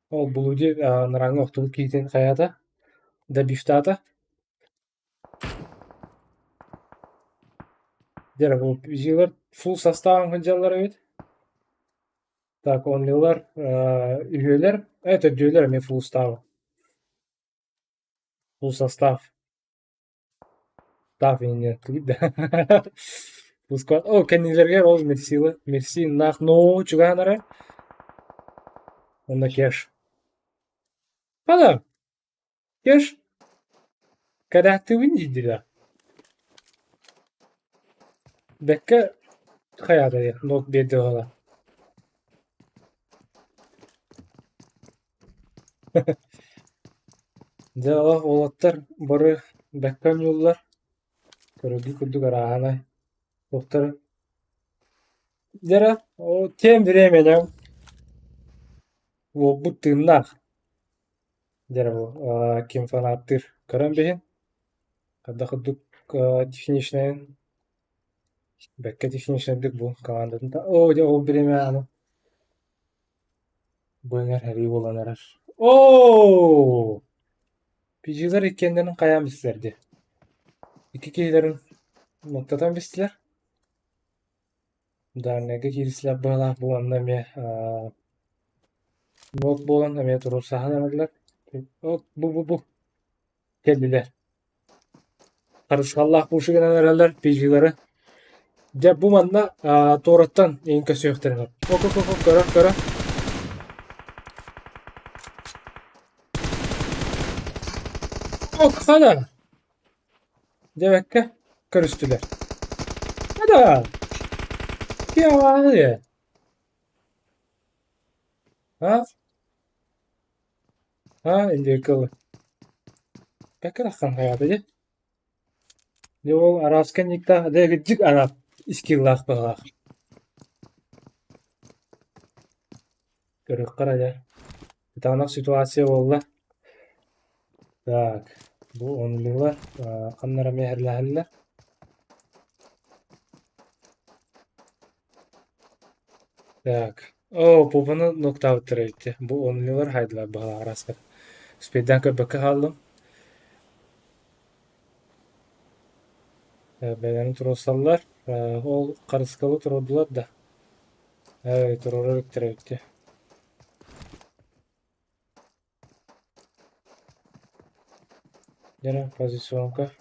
Ол Блуди анараҥҥа охтубут киһитин хайаата добивтаата. Дьэ бу PG-лар full составом сылдьаллар эбит. Так, онлилар үһүөлэр, төрдүөлэр эмиэ full состав. Full состав. Да. О, кэннилэригэр ол Мерсила, Мерси наах ноо чугаһан эрэр. Онно Кеш. Ана, Кеш, кэрэхтиибин дииллэр. Бэккэ хайаата нот биэрдэ баҕала. Дьэ олох уолаттар бары бэккэ оонньууллар, көрөргүт курдук арааһынай туохтара Дьэ эрэ, ол тем временем уолбут тыыннаах дьэ эрэ бу ким фанаттыыр көрөн биһин хайдах курдук техничнайын бэккэ техничнайдык бу командатын оо дьэ ол бириэмэ аны Бу эҥэр сэрии буолан эрэр. Оо! PG-лэр иккиэннэрин хайаан бистилэр дии. Икки киһилэрин муттатан бистилэр. Дальнайга киирсилэр быһалаах бу манна эмиэ муот буолан эмиэ туруорсаһан эрэллэр. Бу кэллилэр. Харысхаллаах пушигынан эрэллэр PG-лары. Дьэ бу манна туораттан иин көсүөхтэрин сөп. Ок көрө көрө. Ок хана. Диэбэккэ көрүстүлэр. Хана. Киа А? А, индейка Как арахсан хайаата дии? Дьэ ол араас кэнниктаах дьэ кырдьык араас скиллаах быһыылаах. Көрүөххэ эрэ дьэ. Кытаанах ситуация буолла. Так, бу онлилар ханна эрэ миэһэлэһэллэр. Так. Оо, Пупаны нуктаабыттар эбит дии. Бу онньулар хаайдылар быһалаах араскар. Успейдаан көрбөккө хааллым. Бэйэлэрин туруорсаллар. Ол харыскалы туруордулар да. Туруора эбиттэр эбит дии. Дьэ, позиционка.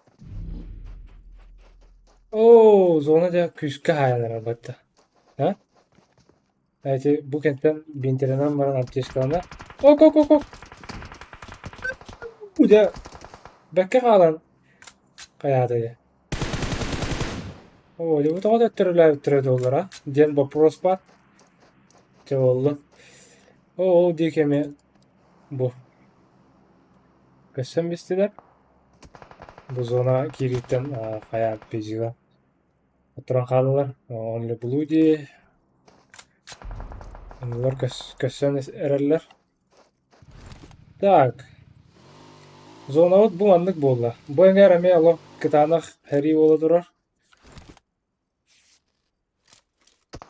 Оо, зона дьэ күүскэ хаайан эрэр батта. А? Эти бу кэнтэн бинтэринэн баран аптечкалана. Ок, ок, ок, ок. Дьэ, бэккэ хаалан хайаата дьэ. Оо, дьэ бу тоҕо төттөрүлээбиттэрэ буоллар, а? Диэн боппуруос баар. Дьэ буоллун. Оо, ол диэки эмиэ бу Көссөн бистилэр. Бу зона киирииттэн хайа RPG-га туран хааллылар. Only Bloody Оннулар көссөн эрэллэр. Так. Зонабыт бу маннык буолла. Бу эҥээр эмиэ олох кытаанах сэрии буола турар.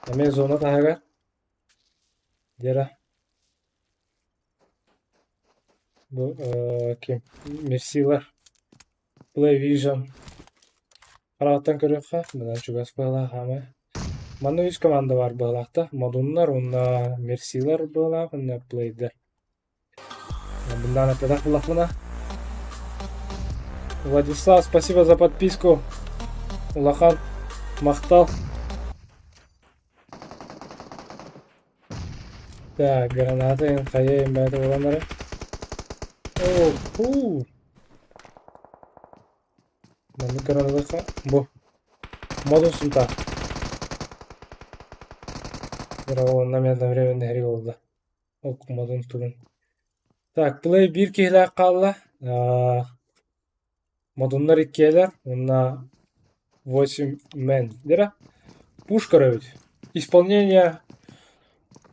Эмиэ зона таһыгар. Дера. Бу ким? Мерсилар. PlayVision. Хараҕыттан көрүөххэ, мынан чугас быһалаах хаамай. Манна үс команда баар быһалаах да. Модуннар уонна Мерсилар быһалаах уонна Плейдер. Мындан эппэтэх буллахпына. Владислав, спасибо за подписку. Улахан махтал. Так, граната хайа бэйэтэ буолан эрэ. Оо, фу. Маннык гранатаха бу модун сунтаар. Онно мен одновременно эһири буолла. Ол модун тугун. Так, плей биир киһилээх хаалла. Модуннар иккиэлэр уонна 8 мен дера. Пушка эбит. Исполнение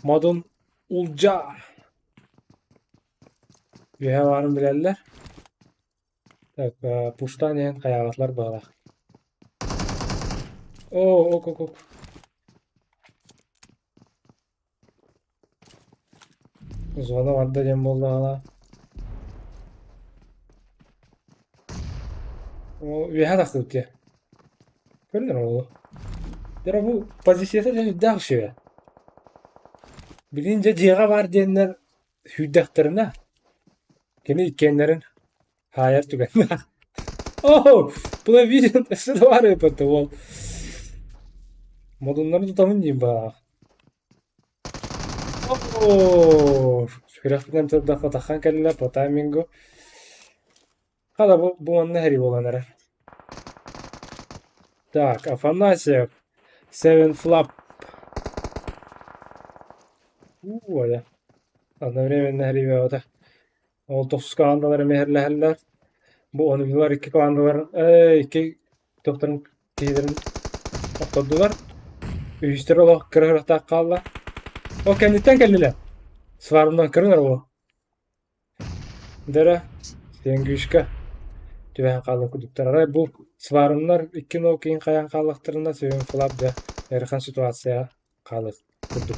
Модун Улдьаа. Үөһэ баарын билэллэр. Так, пуштаан иһэн хайаабатылар быһалаах. Оо, ок, ок, ок. Зона барда диэн буоллаҕына Үөһэ тахсыбыт дии. Көрүнэр уолу. Дьэ бу позицията дьэ сүрдээх үчүгэй. Билигин дьэ дьиэҕэ баар диэннэр сүүрдэхтэринэ кини иккиэннэрин хаайар түгэннээх. Оо, плавилин өссө да баар эбит уол. Модуннары тутабын диир баҕалаах. Оо, сүрэхпинэн турдахха таххан кэллэ по таймингу. Хата бу, бу манна һэрии буолан эрэр. Так, Афанасьев, Seven Flap. Уу, Одновременно һэриибэҕитэ. Ол тохсус командалар эмиэ һэрлэһэллэр. Бу онулар икки командаларын, икки тохторун киһилэрин охтордулар. Үһүстэр олох кыра кырахтаах хаалла. Ол кэнниттэн кэллилэр. Сварымнан көрүнэр уол. Дэрэ, Сенгүшка түбэһэн хаалла курдуктар. Арай бу сварымнар икки нол киин хайаан хааллахтарына Seven Flap дьэ ыарахан ситуация хаалар курдук.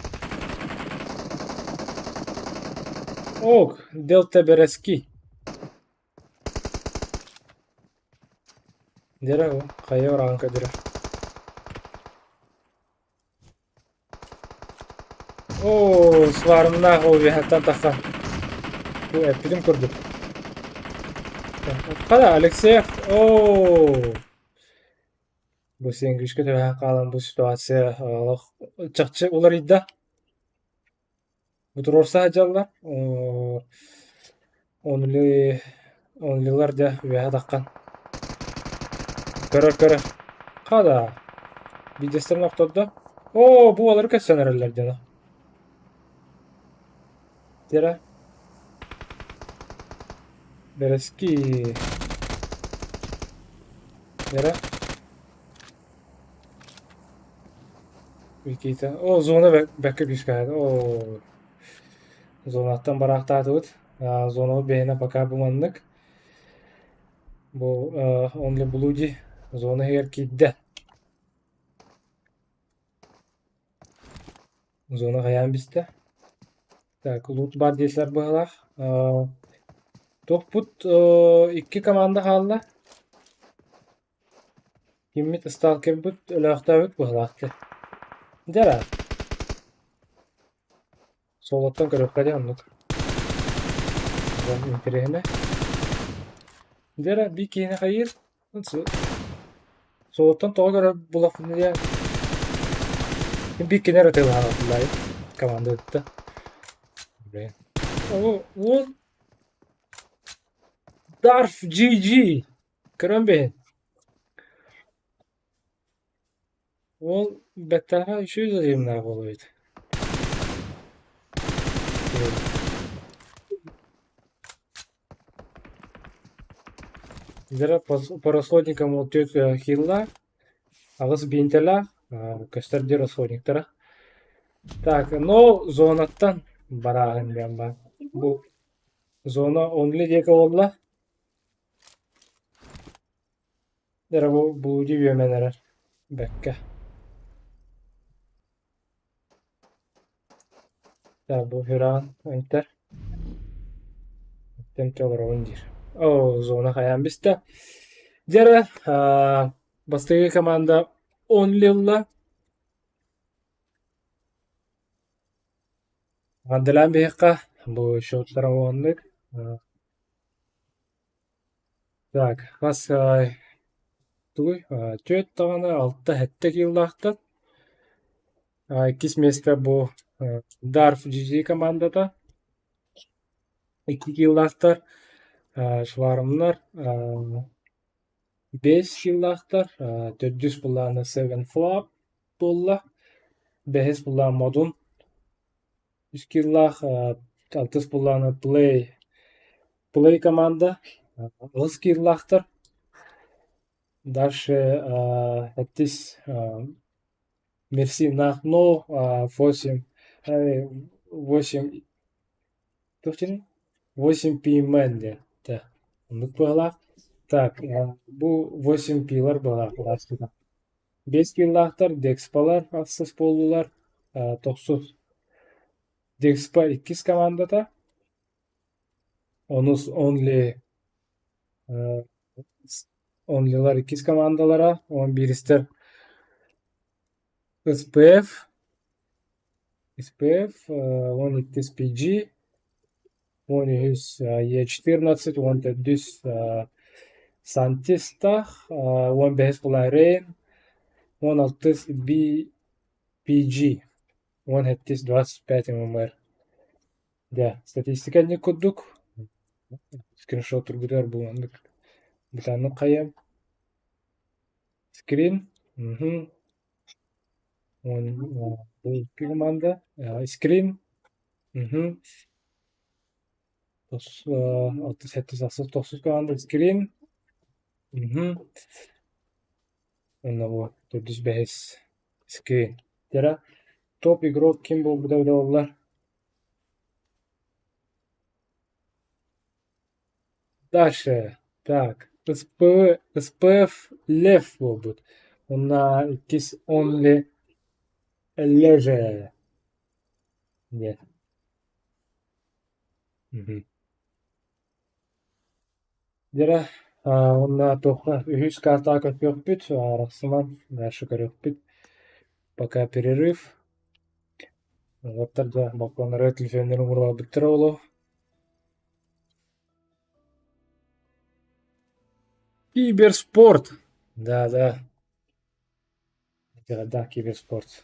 Ок, Делта Березки. Дьэрэ хайа ураҕан көдүрэр. Оо, сварымнаах ол үөһэттэн тахсан. Бу эппитим курдук. Хара Алексеев, оо. Бу сиэҥкүскэ түбэһэн хаалан бу ситуация олох чахчы уларыйда. Бу туруорса сылдьаллар. Онли онлилар дьэ үөһэ таххан. Көрөр көрөр. Хада. Видеостарын охтордо. Оо, бу олары көссөн эрэллэр дьоно. Тера. Бэрэски. Тера. Никита. О, зона бэккэ күүскэ О, зонаттан бараахтаатыбыт. Зонабыт бэйэнэ пока бу маннык. Бу Only Bloody зона иһигэр киирдэ. Зона хайаан бистэ. Так, лут баар диэсилэр быһалаах. Туохпут икки команда хаалла. Киммит сталкербыт өлөөхтөөбүт быһалаах дии. Дьэ эрэ. Суолуттан көрүөххэ дии оннук. Дьон интэриэһинэ. Дьэ эрэ биир киһини хайыыр. Суолуттан тоҕо көрөр булахпын диye биир кини эрэ тыалаһаабатыллар команда ыытта. Блин. О, вот Дарф GG. Көрөн бэйэн. Уол бэттээхэ үчүгэй зажимнаах буолуо эбит. Дьэ по расходникам уол түөрт хиллаах, аҕыс биинтэлээх, көстөр диир расходниктара. Так, но зонаттан барааһын диэн баар. Бу зона онли диэки буолла. Эрэ бу блуди үөмэн эрэр бэккэ. Так бу Хюран ыйтар. Тэмтэ олоробун диир. Оо, зона хайаан бистэ. Дьэ эрэ, бастакы команда Only ылла. Андылаан биһиэххэ бу счеттара уоннук. Так, хас тугуй түөрт даҕаны алта сэттэ киилэлээхтэр. Иккис миэстэ бу Дарф GG командата. Икки киилэлээхтэр Швармнар биэс киилэлээхтэр. Төрдүс былаана Seven Flop буолла. Бэһис былаан Модун. Үс киилэлээх алтыс былаана Play Play команда аҕыс киилэлээхтэр. Дальше сэттис Мерси Нахно восемь восемь туох диэний восемь P-Man диэн оннук быһалаах. Так бу восемь P-лар быһалаах Биэс киилэлээхтэр Декспалар ахсыс буоллулар, тохсус Декспа иккис командата, онус Онли Онлилар иккис командалара, он бииристэр СПФ, СПФ, он иккис PG, он үһүс Е14, он төрдүс Сантистах, он бэһис Рейн, он алтыс BPG, он сэттис 25 ММР. Дьэ, статистика инник курдук. Скриншот тургутар бу маннык бытааннык хайыам. Скрин. Мгм. Бу икки команда. Скрин. Мгм. Алтыс сэттис ахсыс тохсус команда скрин. Мгм. Уонна бу төрдүс бэһис скрин. Дьэ топ игрок ким буолбута эбитэ буоллар? Дальше. Так, СП, СПФ Лев буолбут. Уонна иккис Only Леже диэн. Мгм. Дьэ, уонна туохха үһүс картаҕа көрүөхпүт, арахсыман, дальше көрүөхпүт. Пока перерыв. Уолаттар дьэ балконнары телефоннарын ууралаабыттара буолуо. Киберспорт! Да, да. Да, киберспорт.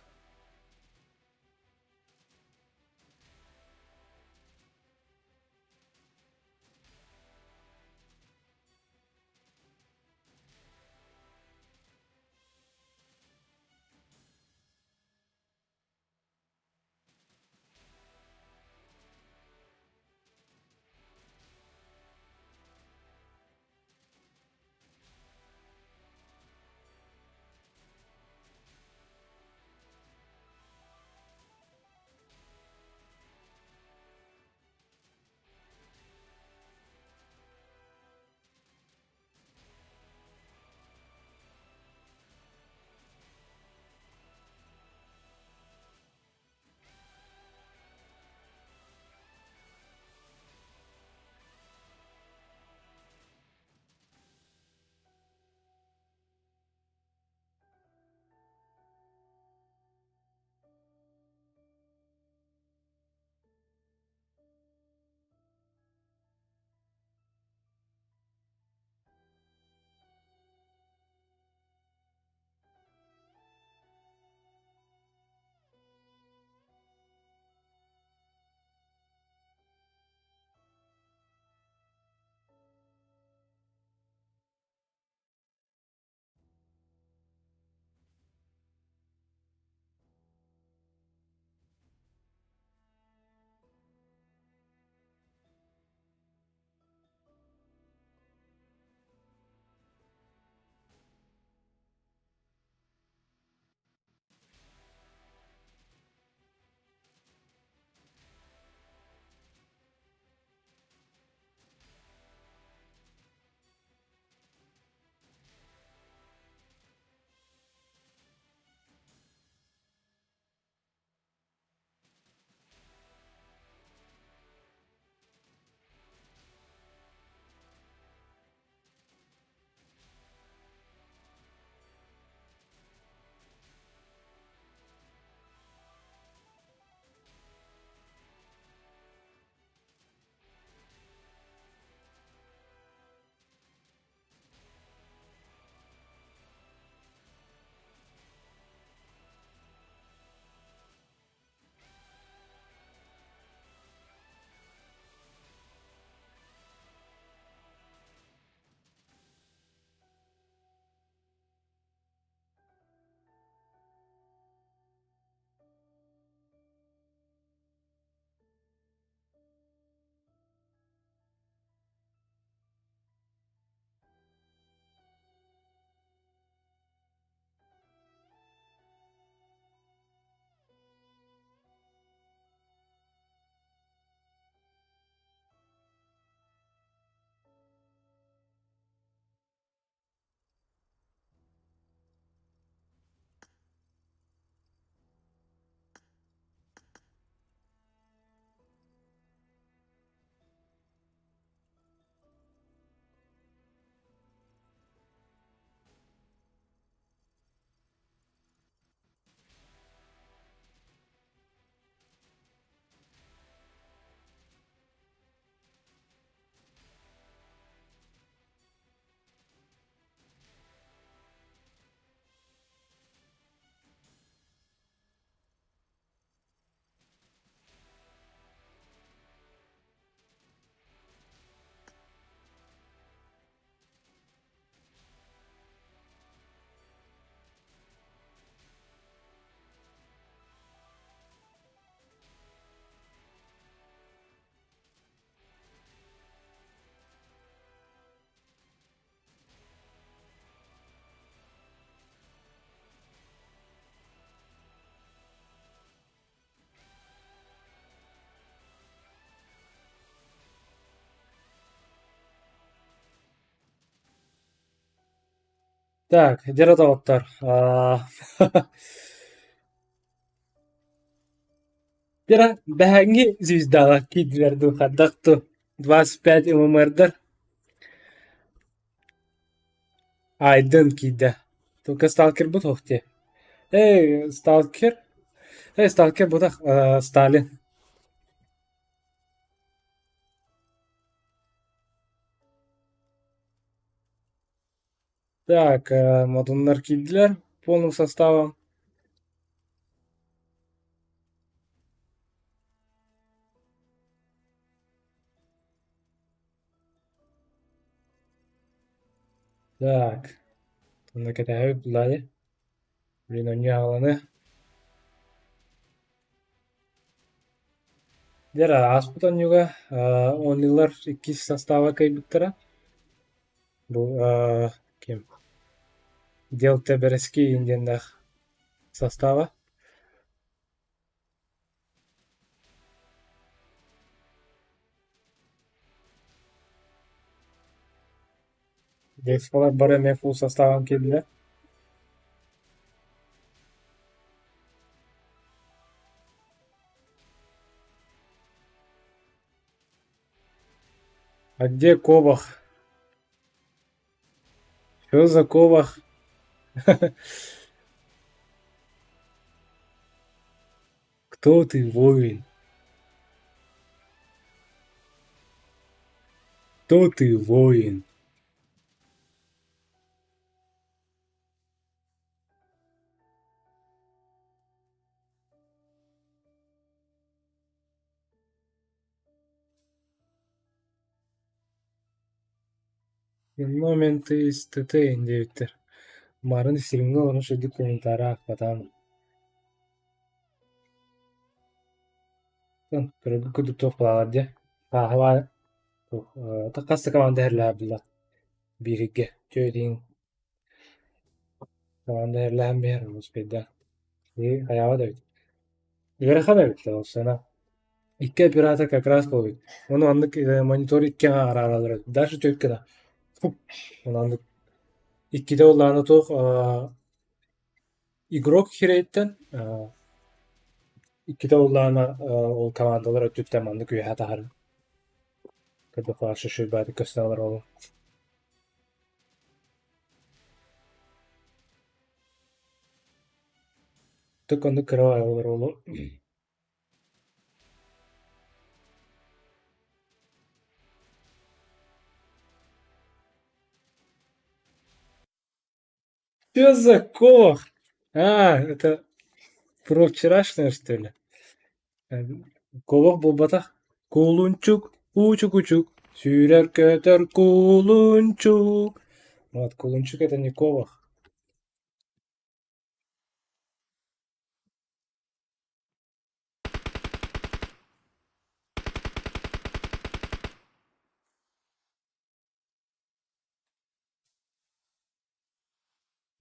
Так, дьэ доҕоттор, дьэ бэһээҥҥи звездалар киирдилэр дуу, хайдах дуу, 25 ММР-дар Айдын киирдэ. Только сталкербыт суох дии. Эй, сталкер? Эй, сталкер бутах Сталин. Так, модуннар киирдилэр полным составом. Так, онно кэтэһэбит булаайы. Блин, онньу аҕаланы. Дьэ эрэ, ааспыт онньуга оонньуулар иккис состава кыайбыттара. Бу ким? Делта Бэрэски диэннээх состава. Детскалар бары эмиэ фул составын киирдилэр. А где Кобах? Что за Кобах? Кто ты, воин? Кто ты, воин? Моменты из ТТ диэбиттэр. Марын стримҥэ олорон сырдык комментарий аахпатаҕым. Көрөргө курдук туох бааллар дии. Ааһа хас да команда иһэллээх бииргэ түөртүүн команда иһэллээн биһэр успейдаах. Хайаабат эбит. Ыарахан эбит ол сана. Икки оператор как раз буолбут. Ону оннук монитор икки араараллар эбит. Даже түөрт гына. Ону оннук иккитэ буоллаҕына туох игрок сирэйиттэн иккитэ буоллаҕына ол командалар өттүттэн маннык үөһэ таһарын көрдөххө шишибааты көстөн олороллор. Түк оннук кыра олороллор. Что за кох? А, это про вчерашнее, что ли? Куобах буолбатах. Кулунчук, учук-учук, сүүрэр-көтөр кулунчук. Вот, кулунчук это не куобах.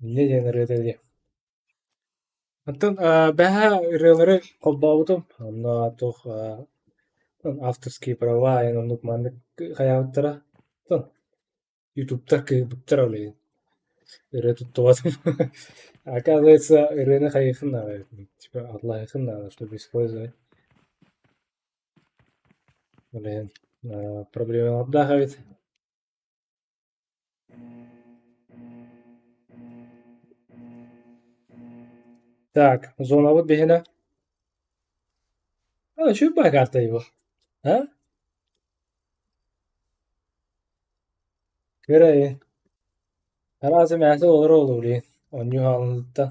Инньэ диэн ырыата дии. Оттон бэҕэһээ ырыалары холбообутум, онно туох авторские права эҥин оннук маннык хайаабыттара. Оттон ютубтар кыыһырбыттар ол иһин ырыа туттубатым. Оказывается, ырыаны хайыаххын наада эбит, типа атлаһыаххын наада, чтобы использовать. Ол иһин проблемалардаах эбит. Так, зонабыт биһинэ. А, үчүгэй карта его. А? Кыра Араас эмээхсин олоро олоруу оонньуу хаалыттан.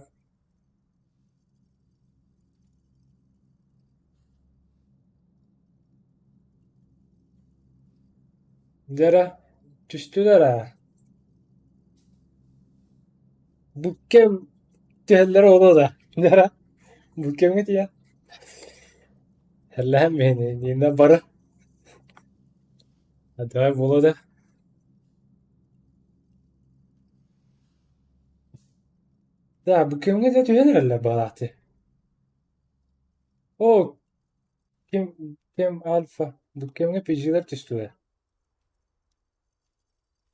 Дьэ эрэ, түстүлэр ээ Бу кэм түһэллэрэ буолуо да, дьэ эрэ, бу кэмҥэ тиийэн Эллэһэн биһини бары Давай буолуо да Да, бу кэмҥэ да түһэн эрэллэр баҕалаахтыы. Оо, ким ким альфа, бу кэмҥэ PG-лэр түстүлэр.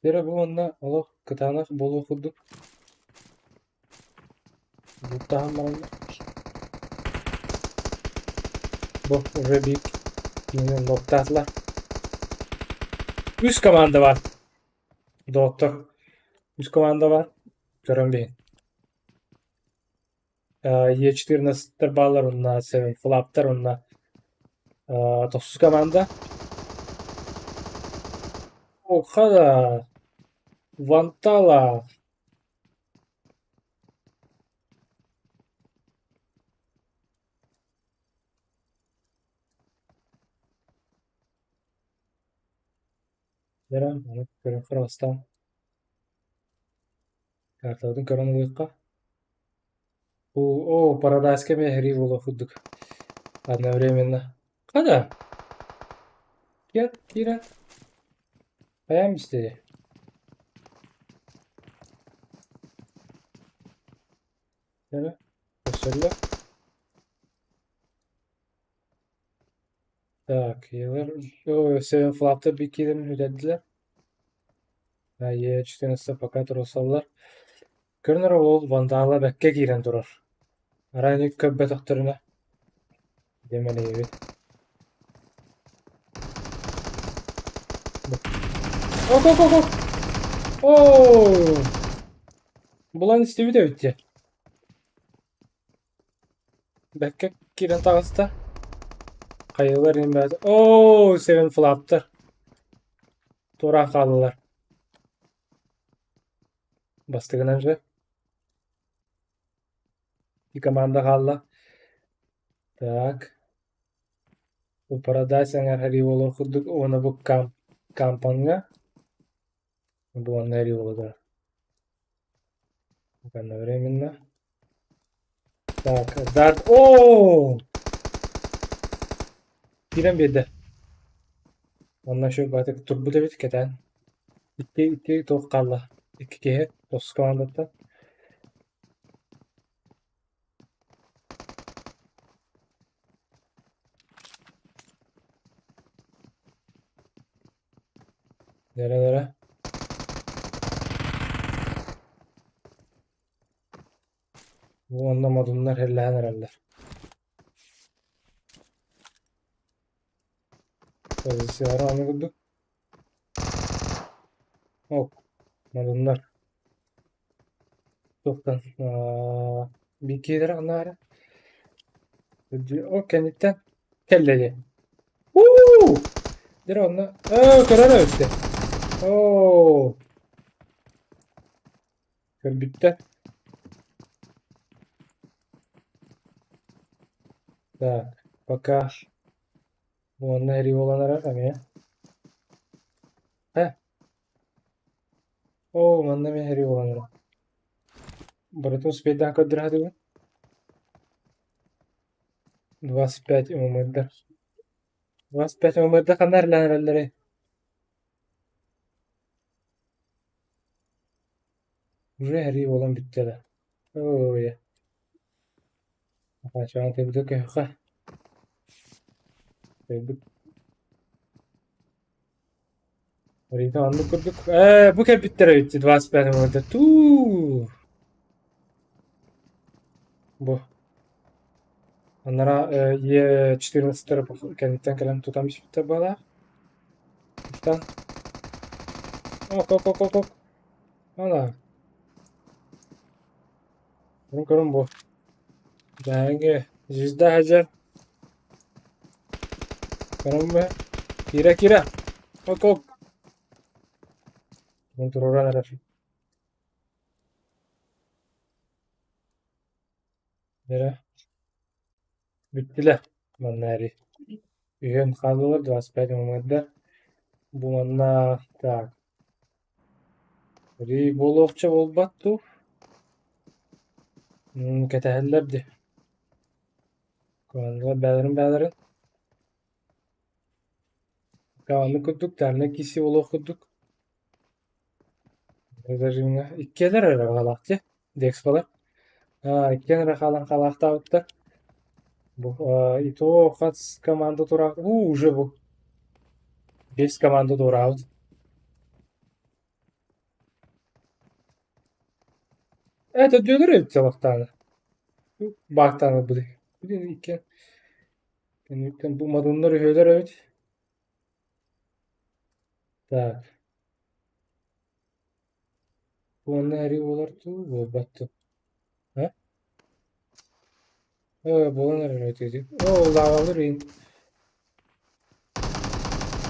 Эрэ бу уонна олох кытаанах буолуох курдук. Бултаһан бараннар. Бу уже биир киинин локтаатылар. Үс команда бар. Доҕоттор, үс команда бар. Көрөн биһин. Е14-тар бааллар уонна Seven Flap-тар уонна тохсус команда. Охала, Вантала. Дьэ, аны көрүөххэ бастаан. Картабытын көрөн ылыахха. О, Парадайска эмиэ эһэрии буолуох курдук. Одновременно. Хата! Киэр, киирэн. Хайаан истиэ? Дьэ, көрсөллө. Так, Seven Flap-та биир киирэн үлэлдилэр. Е14 пока туруорсаллар. Көрүнэр уол вандала бэккэ киирэн турар. Арай ини көрбөтөхтөрүнэ дэмэлэйэбит. Ок, ок, ок, ок! Оо! Булан истибит эбит дии. Бэккэ киирэн таҕыста. Хайалар иһин Оо, Seven Flap-тар. Туораан хааллылар. Бастыгынан же. И команда хаалла. Так. Бу Paradise эҥэр буолуох курдук уонна бу кампаҥҥа бу онно буолуо Одновременно. Так, дарт. Оо! Киирэн биэрдэ. Онно еще баатык турбут эбит кэтээн. Икки, икки туох хаалла. Икки киһи тос командаттан. Nerelere? Бу онно модуннар һэллэһэн эрэллэр. Позициялара аны курдук. Ок, модуннар. Туохтан биир анаара. Ол кэнниттэн кэллэ дии. Уу! Дьэ онно ээ көрөр эбиттэр. Оо! Көрбүттэр. Так, пока уонна эрий буолан эрэр эмиэ. Э? Оо, манна эмиэ эрий буолан эрэр. Барытын успейдаан көрдөрө сатыыбын. 25 ММР. 25 ММР ханна эрэлээн эрэллэрий? Уже эрий буолан бүттэ да. Ой. Хачаан тэбитэ көһөххө. Тэбит. Рита оннук курдук. Ээ, бу кэлбиттэр эбит 25 ММР. Туу. Бу. Анараа Е14 кэнниттэн кэлэн тутан биспиттэр быһалаах. Тутан. Ок, ок, ок, ок, ок. Ана. Көрүн көрүн бу. Дьааҥы звезда сылдьар. Көрүн бу. Киирэ киирэ. Ок, ок. Туруоран эрэр. Эрэ бүттүлэр манна эри үһүөн хааллылар 25 мымырда бу манна так Ри буолуохча буолбат дуу кэтэһэллэр дии Командалар бээлэрин бээлэрин Оннук курдук таарына киирсии буолуох курдук Режимҥа иккиэлэр эрэ баҕалаах дии Декспалар иккиэн эрэ хаалан хаалаахтаабыттар Бу и то хас команда тураах уу уже бу биэс команда туораабыт Это төрдүөлэр эбит сабахтааны. Баактаан ылбытый. Блин, иккиэн кэнниттэн бу модуннар үһүөлэр эбит. Так. Уонна эрий буолар дуу, буолбат дуу? А? Ээ, буолан эрэр эбит ити. Оо, лаавалар иин.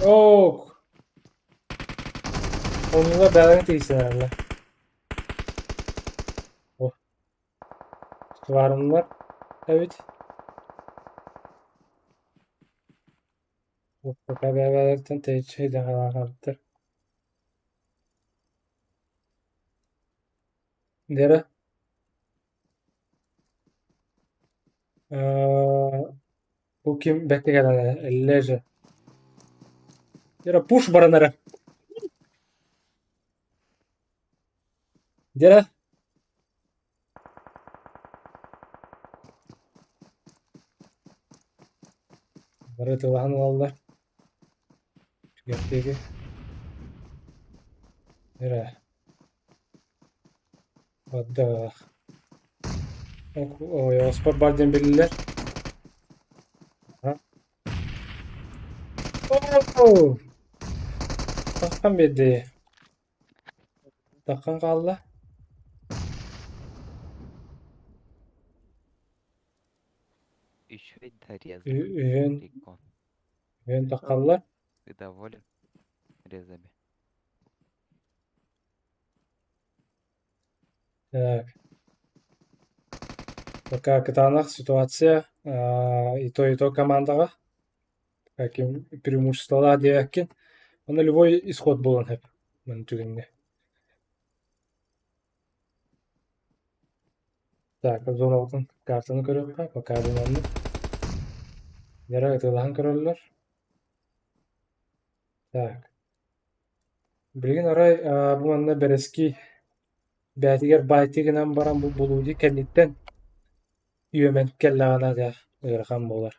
Ок! Оннуга бэҕэһээ тиийсэнэллэр. О, Сварымнар эбит. Пока бэйэлэриттэн тэйиччи дьаһалаахтар. Дера бу ким бэккэ кэлэн Эллеже. Дера пуш баран эрэ. Дера Бары ытылаһан ылаллар. Түгэхтиги. Эрэ. Баддаах. Ойоҕоспор бар диэн биллэр. Оо! Таххан биэрдэ. Таххан хаалла. Еще и дорезали. Үһүөн Прикол. үһүөн таххаллар. Ты доволен? Резами. Так. Пока кытаанах ситуация и то командаҕа ким преимуществолаах диэбэккин. Онно любой исход буолуон сөп маны түгэҥҥэ. Так, зонаҕытын картаны көрүөххэ, пока бу маннык. Дьара ытыалаһан көрөллөр. Так. Билигин арай бу манна бэрэски бэйэтигэр баайты гынан баран бу булууди кэнниттэн үөмэн кэллэҕинэ дьэ ыарахан буолар.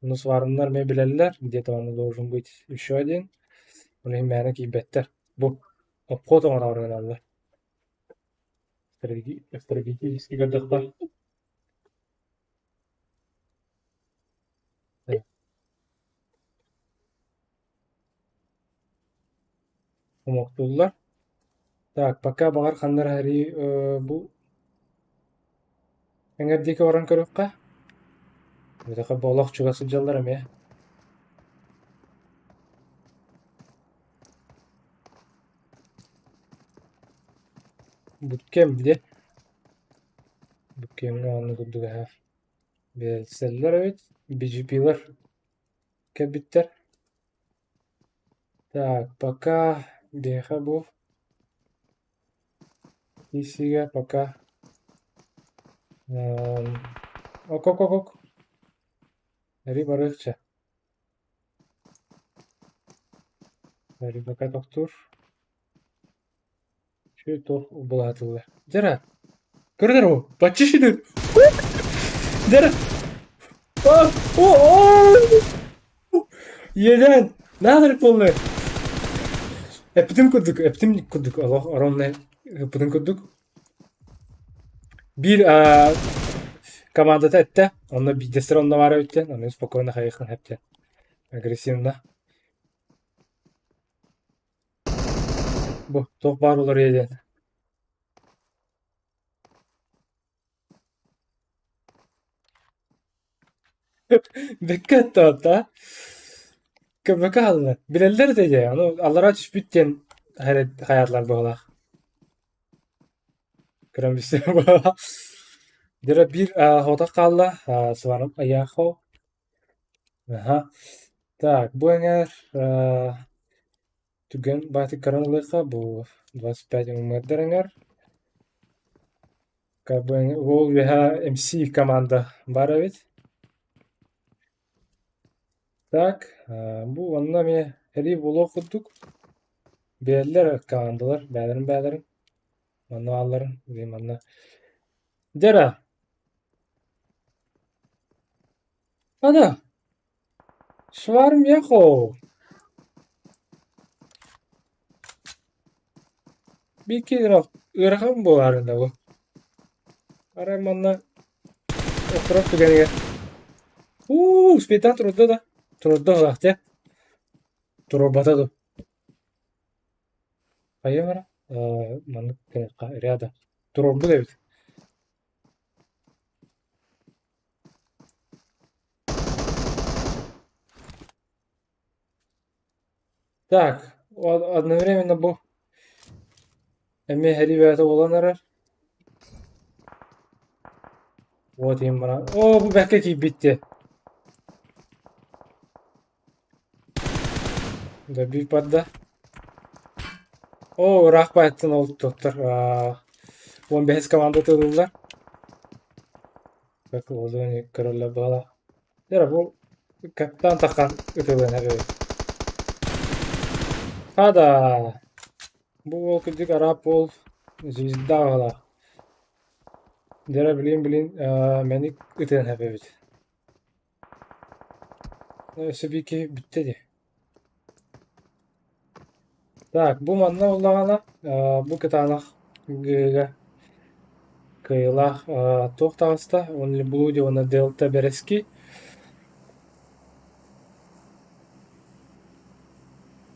Ну, сварымнар эмиэ билэллэр, где-то он должен быть еще один. Ол иһин мээнэ киирбэттэр. Бу обход оҥороору гыналлар. Стратегически көрдөххө Омоктууллар. Так, пока баҕар ханна эрэ эрии бу эҥэр диэки баран көрүөххэ. Эбэтэр бу олох чугас сылдьаллар эмиэ. Бүккэм диэ. Бүккэмҥэ оннук курдук эһэ билсэллэр эбит. BGP-лар кэлбиттэр. Так, пока биһиэхэ бу PC-гэ пока ок ок ок ок Эри барыахча. Эри пока тохтуур. Үчүгэй туох былаатыллар. Дьара, көрдөр оо, бачча шүдүр. Дьара. О, Иэдээн, наадыр полный. Эппитим курдук, эппитим курдук, олох оромнай ыппытын курдук. Биир командата эттэ, онно биирдэстэр онно баара эбиттэн, ону спокойно хайыхын эптэ. Агрессивно. Бу туох баар уларыйа диэн Бэккэ оттоото Көмөкө хаалла. Билэллэр этэ дии, ону аллараа түспүт диэн хайаатылар быһыылаах. Көрөн билсэ быһыылаах. Дьэ биир хотох хаалла, сварым Аяхо. Аха. Так, бу эҥээр Түгэн баатык көрөн ылыахха бу 25 мырдар эҥэр. Ол үөһэ MC команда баар эбит. Так, бу онно эмиэ эрий буолуох курдук. Биэрэллэр командалар бэйэлэрин бэйэлэрин. Манна баалларын, манна. Дьэ Ана, Швармьяхо! Биир ыарахан буолаарына бу. Арай манна охторор түгэнигэр уу успейтаан турда да турда быһыылаах дии туруорбата дуу хайа бара маннык ряда туруорбут эбит. Так, одновременно бу эмиэ сэрии бөҕөтө буолан эрэр. Вот им баран. Оо, бу бэккэ киирбит дии. Да биир барда. Оо, ыраах баайыттан ол туттар. 15 команда тылыллар. Как ладони короля бала. Дьэ, бу капитан таххан ытылыан эбит. Хада! Бу уол кырдьык араап уол звезда баҕалаах. Дьэ, билин-билин мэник ытыан эбит. Өссө биир киһи бүттэ дии. Так, бу манна буоллаҕына, бу кытаанах гыга кыайыылаах туох таҕыста? Онли Блуди уонна Делта Бэрэски.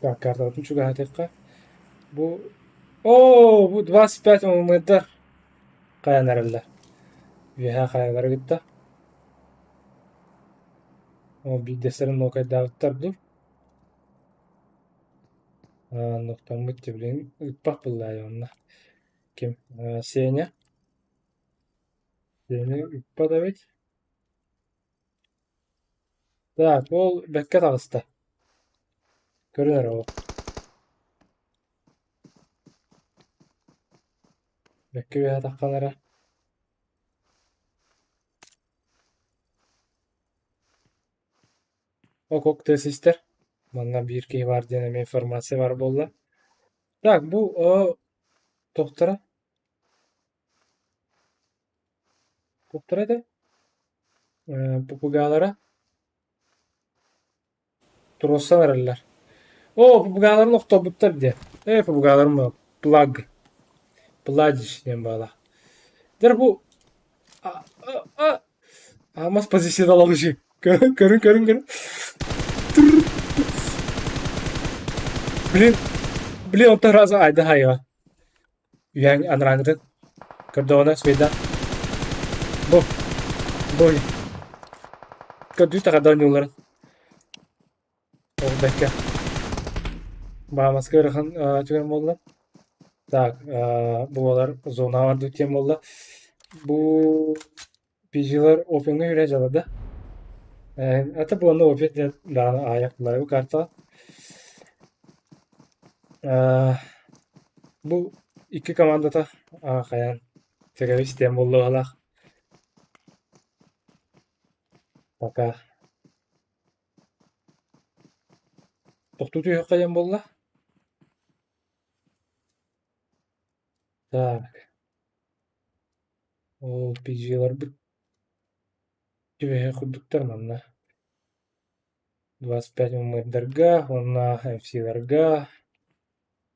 Так, картабытын чугаһатыахха. Бу оо, бу 25 мымыырдар хайан эрэллэр. Үөһээ хайалары кытта. Ол биирдэстэрин нуокайдаабыттар дуу? Нуктаммыт дии билигин ыыппах буоллаайа онно. Ким Сеня? Сеня ыыппат эбит. Так, ол бэккэ таҕыста. Көрүн эрэ ол. Бэккэ үөһэ таххан эрэ. Окок тыас истэр. Манна биир киһи баар диэн эмиэ информация баар буолла. Так, бу туохтара? Туохтара этэ? Попугаалара туруорсан эрэллэр. Оо, попугааларын охторбуттар диэ. Ээ, попугааларым плаг. Пладич диэн баалаах. Дьэ бу Алмаз позициялалышы. Көрүн, көрүн, көрүн, көрүн. Блин, блин, онтон раза айда хайа. Үйәң анараңытын. Көрдөҕүнэ свейда. Бу. Бу. Көрдүү таҕарда ойнуулларын. Ол бэккэ. Баамаска ыарахан түгэн буолла. Так, буолар зона бар диэн буолла. Бу PG-лар опиҥҥа үрэ дьала да. Это буолла опит диэн даҕаны аайах бу картаҕа. Бу икки командата хайаан Сэгэбис диэн буоллуҕалаах. Пока. Тохтуу түһүөххэ диэн буолла. Так. Ол PG-ларбыт түбэһэ курдуктар манна. 25 мымырдарга уонна MC-ларга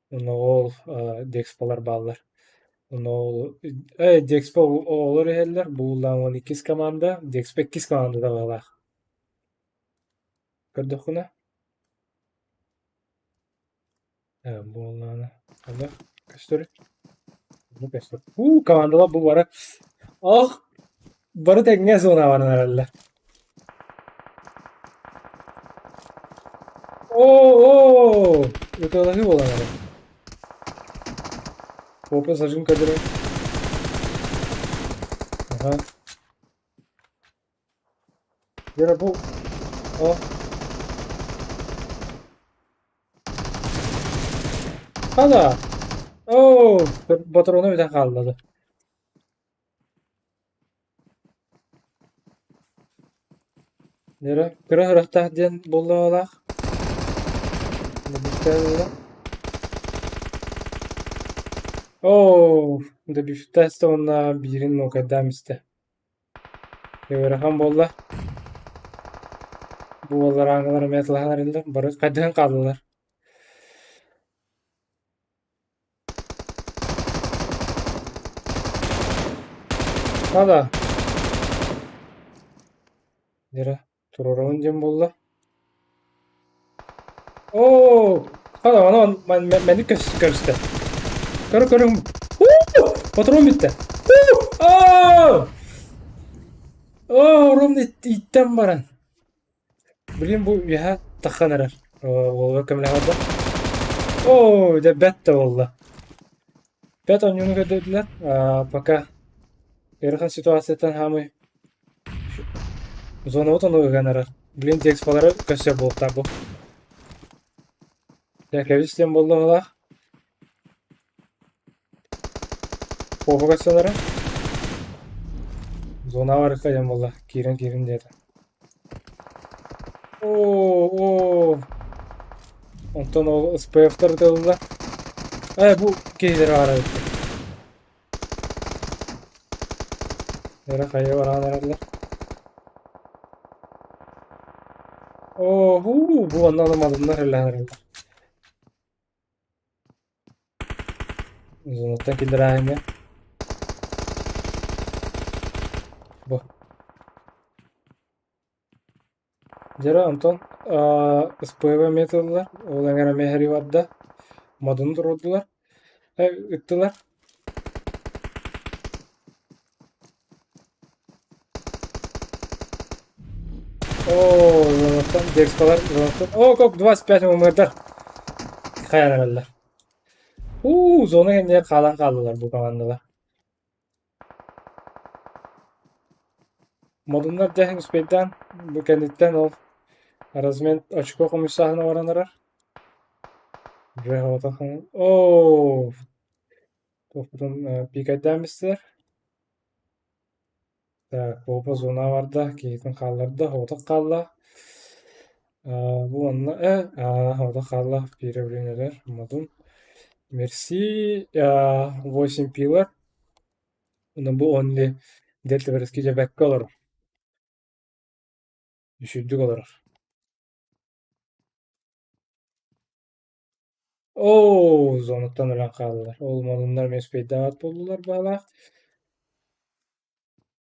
уонна ол Дексполар бааллар. Уонна ол Декспо оҕолор иһэллэр, бууллаан уон иккис команда, Декспо иккис командата баалаах. Көрдөххүнэ буоллаҕына хайдах көстөрүй? Бу көстөр. Уу, командалар бу бары ох бары тэҥҥэ зонаҕа баран эрэллэр. Оо, оо, ытыалаһыы буолан эрэр. Опа сажын көрдөрөр. Аха. Вера бу о Хана! Оо, ботуруона бүтэн хаалла да. Вера, кыра харахтаах диэн буоллаҕалаах. Оо, добивтаста уонна биирин нуокайдаан истэ. Ыарахан буолла. Бу уоллар эмиэ атылаһан эрэллэр, бары хайдыһан хааллылар. Хада. Дьэ туруорабын диэн буолла. Оо, онон мэник көрүстэ. Көрө көрүҥ. Патрон бүттэ. Оо! Оо, ровно иттэн баран. Блин, бу үөһэ таххан эрэр. Уолугар көмөлөһө да. Оо, дьэ бэт да буолла. Бэт оонньууну көрдөрдүлэр. Пока ыарахан ситуацияттан хаамый Зонабыт ону ыган эрэр. Блин, тексталары көстөр буолуохтаах бу. Дьэ, кэбис диэн буолла быһыылаах. Куопа көстөн эрэр. Зонаҕа барыахха диэн буолла. Киирэн киирин диэтэ. Оо, оо. Онтон ол СПФ-тар ытылла. Ээ, бу киһилэр баара эбит. Эрэ хайа бараан эрэллэр. Оо, һуу, бу онно мадыннар эллээн эрэллэр. Зонаттан киллэрээһиҥҥэ. Бу. Дьэ онтон СПВ эмиэ тыллар, ол эҥэр эмиэ эһэрии барда, модун туруордулар, ыттылар. Оо, зонаттан декспалар, зонаттан, оо, как 25 мымырдар хайан эрэллэр. Уу, зона кэннигэр хаалан хааллылар бу командалар. Модуннар дьэ успейдаан бу кэнниттэн ол размен очко хомуйсааһына баран эрэр. Дьэ оо туохпутун пикайдаан бистилэр. Так, Попа зона барда, киһитин хаалларда, оҕотох хаалла. Бу онно оҕотох хаалла, биирэ блин өлөр, модун. Мерси, 8 пилар. Онон бу онли дельта бэрэски дьэ бэккэ олорор. Үчүгдүк олорор. Оо, зонаттан өлөн хааллылар. Ол модуннар эмиэ успейдаабат буоллулар баҕалаах.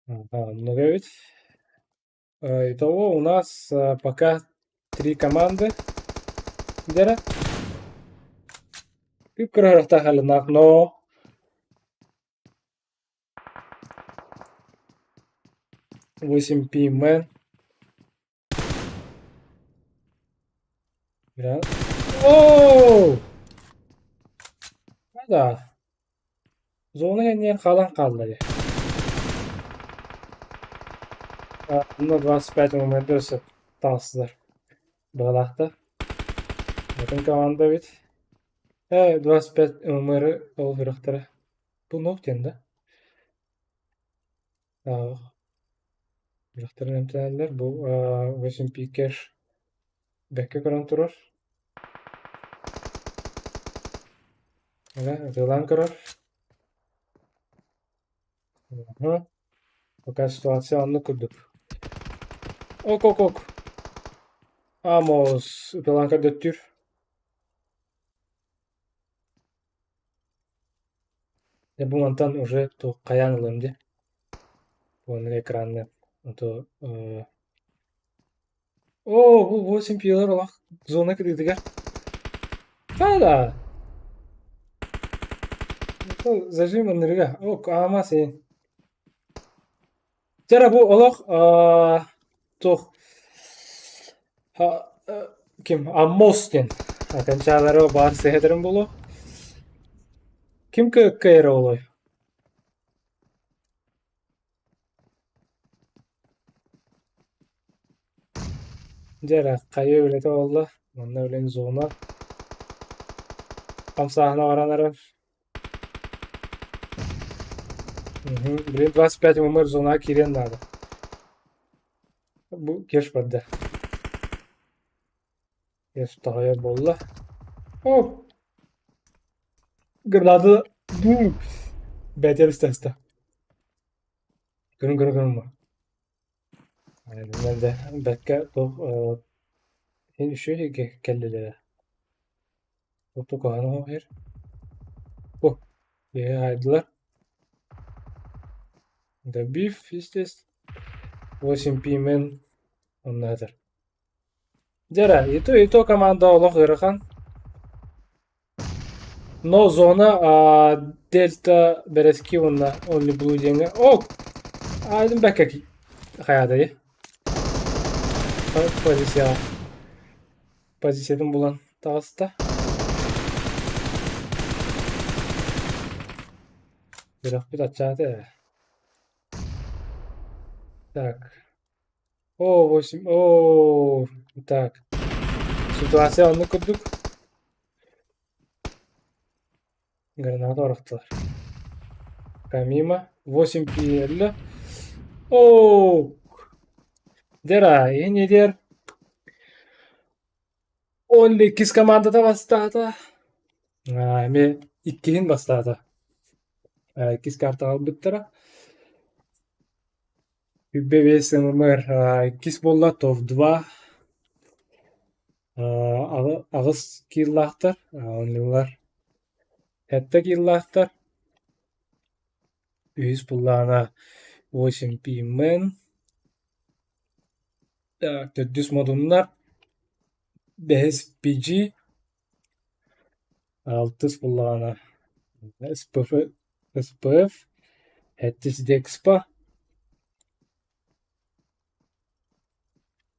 Оннук эбит. Итого у нас пока три команды. Дера. Күп но 8P man. Оо! Да. Зона кэннигэр хаалан хаалла дии. Онно 25 мм өссө таҕыстылар. Быһалаахтар. Атын команда эбит. 25 мм ол үрэхтэрэ. Бу нуох диэн да? Үрэхтэрин эмтэнэллэр. Бу 8 пикер бэккэ көрөн турар. Ытыалаан көрөр. Пока ситуация оннук курдук. Ок ок ок. Амос ытыалаан көрдөттүүр. Дьэ бу мантан уже туох хайаан ылыам дии. Уонна экранны а то Оо, бу 8 пилар олох зона кытыытыгар. Да-да. Зажим ынырыга. Ок, аама син. Дьэ бу олох туох ким Аммос диэн окончалары баар сыһыатарын буолуо. Ким кыайар олой? Дьэ эрэ, хайыы үлэтэ буолла, манна үлэҥ зона хамсааһына баран эрэр. Блин, 25 мм зонаҕа киириэн наада. Бу кеш барда. Кеш тоһуйар буолла. О! Гранаты бэйэтэ эстэ. Көрүҥ көрүҥ көрүҥ Билэн да бэркэ туох иһин үчүгэй кэллилэр ээ. Туох да куһаҕана суох иһэр. Бу биһиги хаайдылар. Добив, естественно. 8 пимен. Онно сытар. Дьэ эрэ, и то команда олох ыарахан. Но зона Дельта бэрэски уонна Only Blue диэҥҥэ О! Аайдым бэккэ хайаатый? Позицияҕа позициятын булан таҕыста. Үрэхпит аччаата ээ. Так. О, 8. О, так. Ситуация оннук курдук. Граната орохтулар. Помимо 8 пиэллэ. О, Дера, иһин Only иккис командата бастаата. Эмиэ иккиһин бастаата. Иккис картаҕа ылбыттара. 5 ММР иккис буолла топ-2 аҕыс кииллаахтар, оонньуулар сэттэ кииллаахтар. Үһүс буллаҕына 8 P-Man, төрдүс Модуннар, бэһис PG, алтыс буллаҕына SPF, SPF, сэттис Dexpa,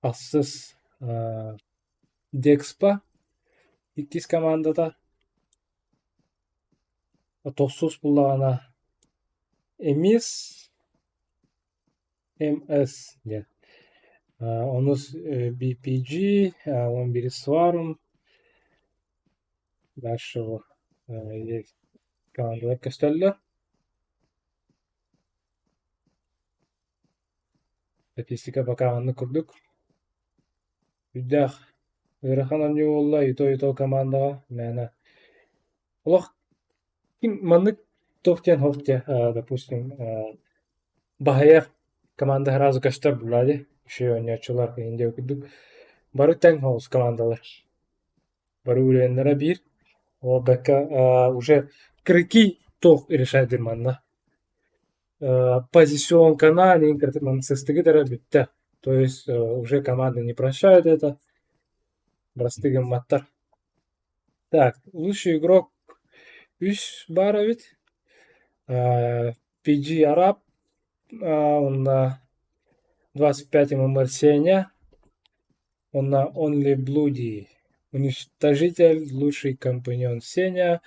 Ахсыс Dexpa иккис командата тохсус буллаҕына Эмис МС диэн онус BPG 11 Сварум дальше командалар көстөллөр. Статистика пока оннук курдук. Үрдээх ыарахан оонньуу буолла ито-ито командаҕа мээнэ олох ким маннык туох диэн хоһ диэ допустим баһыйар команда сразу көстөр булла дии үчүгэй оонньооччулар иһин диэбит курдук бары тэҥ соҕус командалар бары уровеннара биир ол бэккэ уже кыракый туох решать манна позиционкана сыстыгыт эрэ бүттэ. То есть уже команда не прощает это. Бырастыы гымматтар. Так, лучший игрок үс баар эбит. PG Араб, уонна 25 ММР Сеня, уонна Only Bloody. Уничтожитель, лучший компаньон Сеня,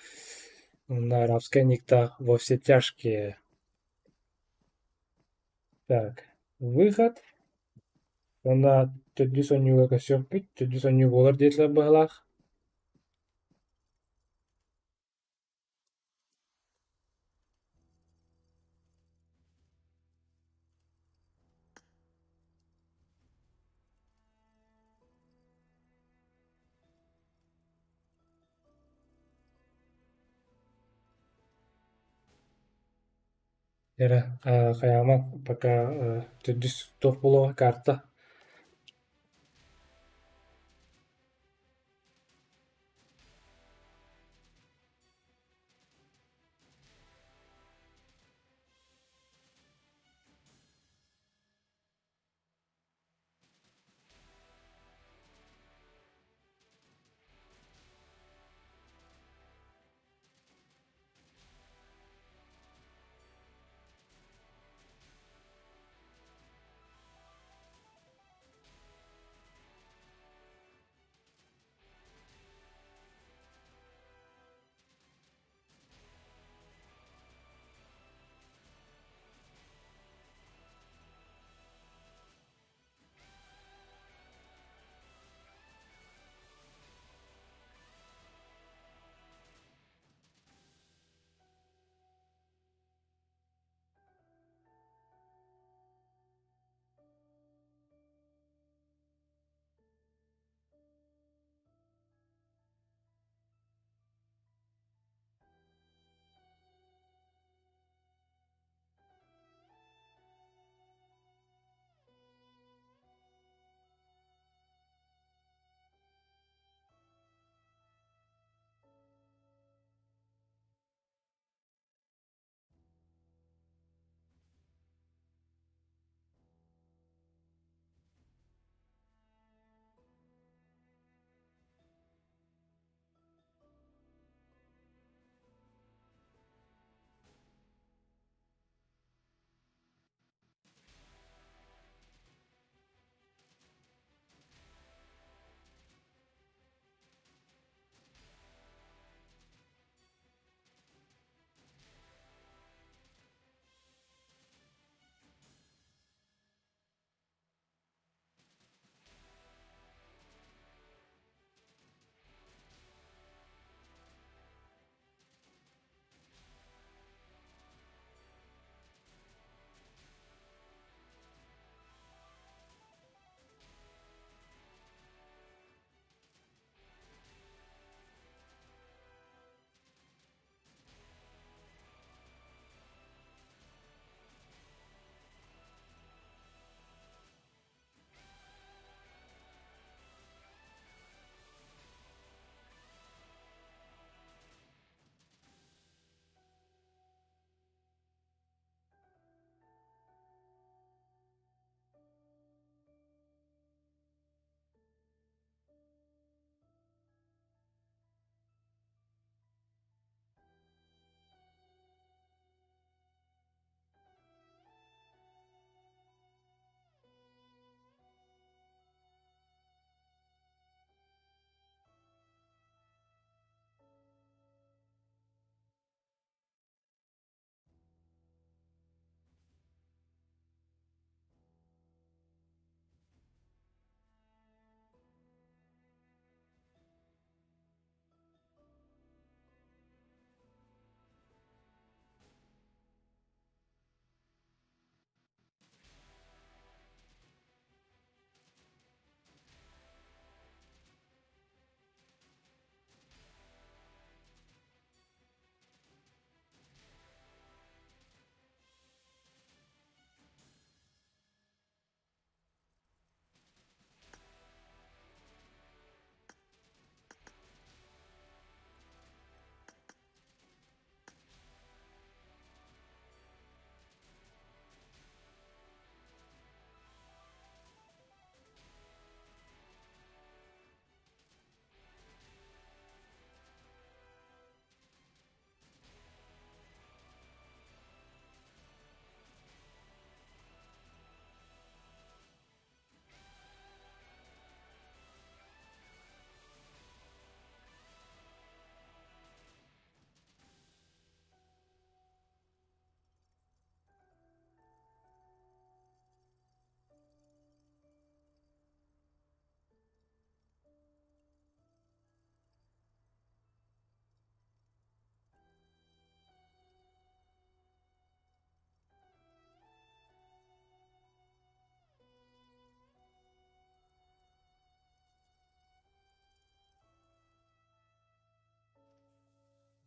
уонна арабскай никтаах Во все тяжкие. Так, выход. Уонна төрдүс оонньууга көрсүөхпүт. Төрдүс оонньуу буолар диэтилэр быһыылаах. Эрэ хайаама пока төрдүс туох буолуоҕа карта.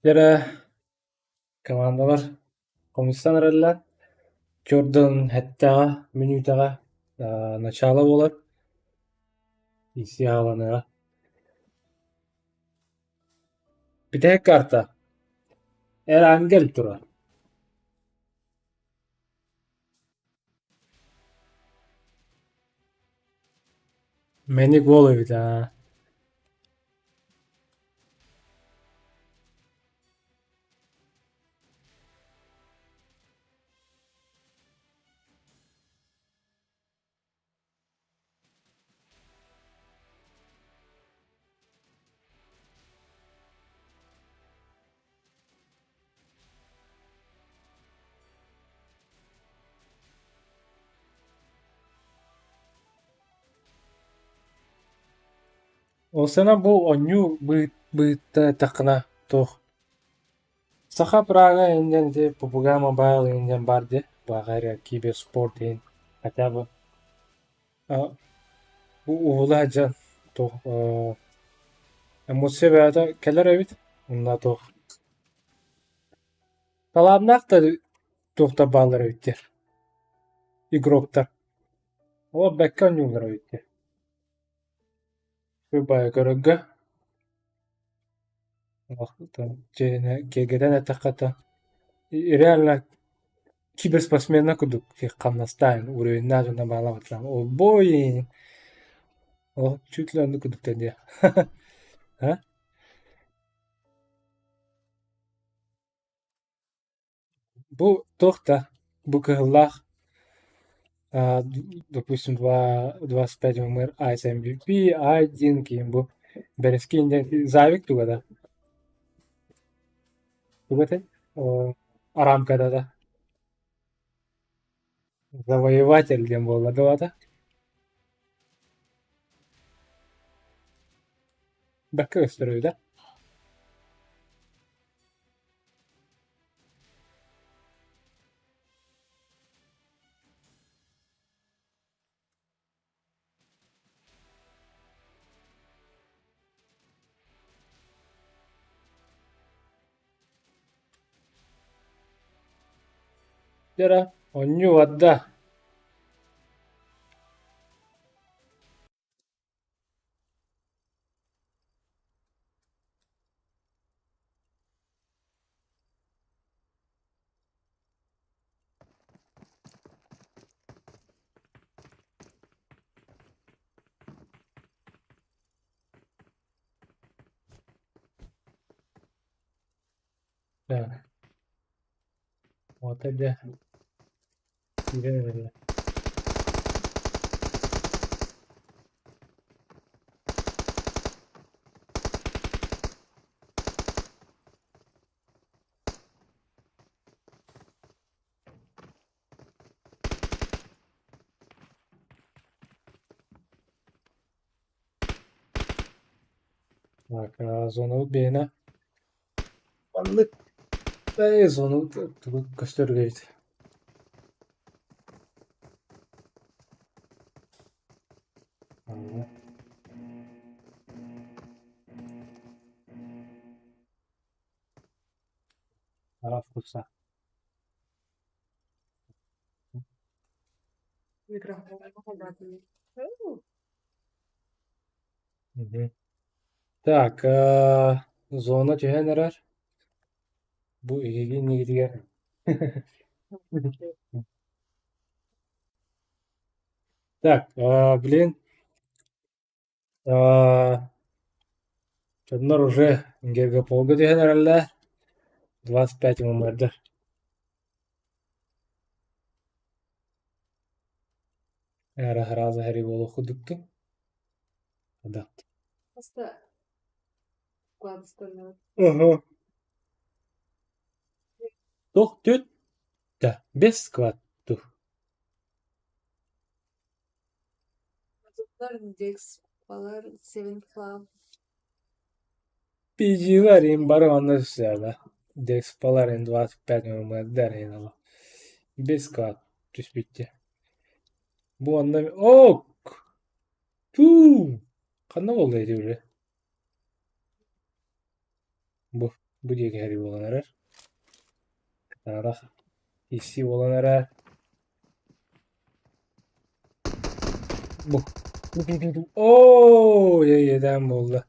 Дьэ командалар хомуйсан эрэллэр. Jordan эттэҕэ, мүнүүтэҕэ начало буолар. Исиааланыаҕа. Бүтэһик карта. Эрангел турар. Мэник уол эбит аа. Ол сана бу оонньуу быһыыттан эттэххинэ туох Саха Прага иһин ити Попугай Мобайл иһин диэн баар дии, баҕар киберспорт иһин хотя бы бу уһула сылдьан туох эмоция бэйэтэ кэлэр эбит уонна туох талааннаах да туохтар бааллар эбит диэн игроктар ол бэккэ оонньууллар эбит диэн Баайа көрөргө киэргэтэн эттэххэ то реально киберспортсменнар курдук хамнастаан уровеннаах дьонно баалаабыттар олбуой ол чуть ли оннук курдуктар дии а Бу туох да бу кыһыллаах допустим 25 мр Ice MVP А1 киин бу бэрэскиин диэн Завик туга да туга этэй арамката да Завоеватель диэн буолла дуо аата Бэккэ көстөр эбит ээ Дьэ эрэ, оонньуу барда. Да. Вот это киирэн эрэллэр. Так, зонабыт биһиэнэ маннык зонабыт тугу көстөр эбит. Вкуса. Так, зона түһэн эрэр. Бу эһиги иннигитигэр Так, блин, дьоннор уже Гергополга түһэн эрэллэр. 25 мымырдар. Эра сразу Harry буолуох курдуктун. Да. Просто кладыстан Ага. Туох түт да без склад ту. Декс балар Seven Club. PG-лар им бары онно түсүөҕэ. Деспалар ин 25 мымырдар ин ала. Без склад түспүттэ. Бу онно ок! Туу! Ханна буолла ити уже? Бу. Бу диэки эһэрии буолан эрэр. Кытаанах киирсии буолан эрэр. Бу Оо, иэдээн буолла.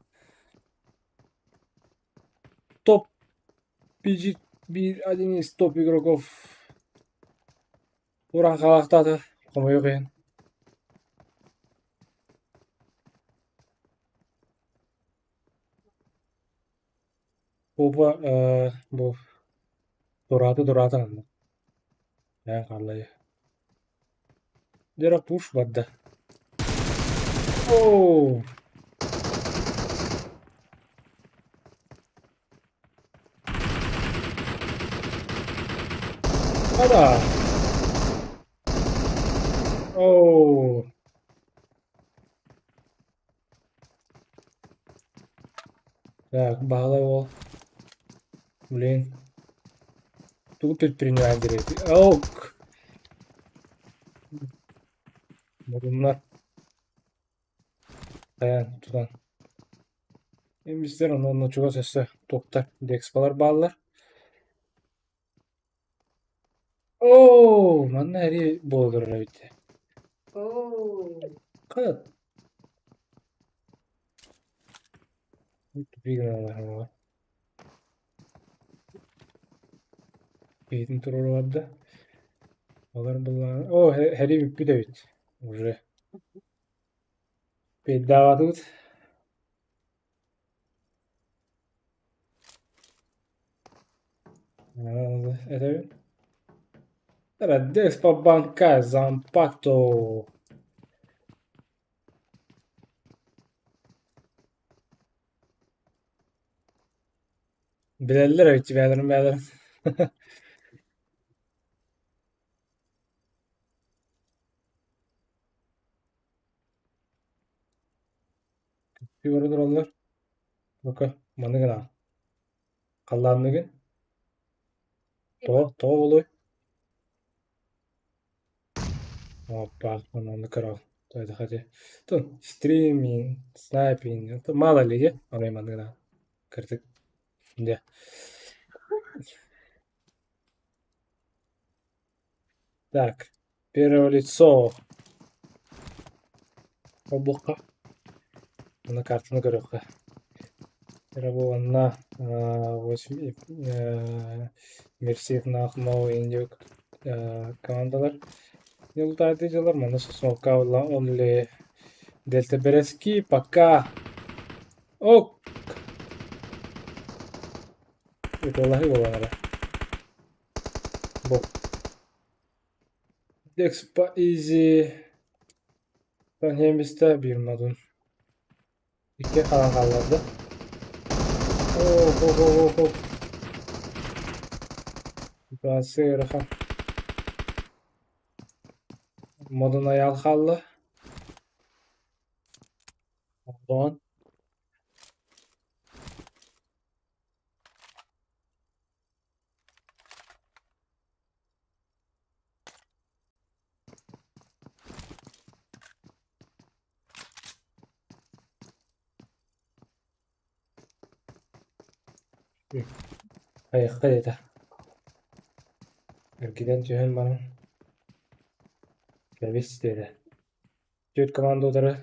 Топ бежит биир один из топ игроков Уран халаахтаата, хомойуох иһин. Куба бу тураата тураата манна. Эн хааллайа. Дьэ пуш барда. Оо! Ада! Оо! Так, баһылай уол. Блин. Тугу предпринимать диэти? Ок! Муруннар. Хайаан тутан. Эмистэр онно чугас өссө туохтар декспалар бааллар. Оо, манна эрии буола турар эбит. Оо. Хат. Тупик гыналар Киһитин туруору барда. Олор былаан... Оо, һэрии бүппүт эбит. Уже. Пейдаабатыбыт. Этэбин. Радес по банка зампакто. Билэллэр эбит бээлэрин бээлэрин. Көрө тураллар. Бука маны гына. Халлаанныгын. Тоҕо тоҕо буолуой? Опа, ону көрөҕүн. Тун стриминг, снайпинг, мало ли ону маннык гына кырдьык дьэ. Так, первое лицо. Холбуохха. Уонна картаны көрүөххэ. Эрэ буоланна 8 Мерсиев Нахмов Индик командалар Ньылтаайдыы дьылар манна Сосновка онли Дельта Березки пока ок Ыталаһыы буолан эрэ. Бу. Экспо Изи Тан биир модун. Икки хаан хаалларда. Оо, оо, оо, оо. Ситуация ыарахан. Модун айаал хаалла. Оттон Хайыахха диэтэ. Эргитэн түһэн баран кэбис диэтэ. Түөрт команда утары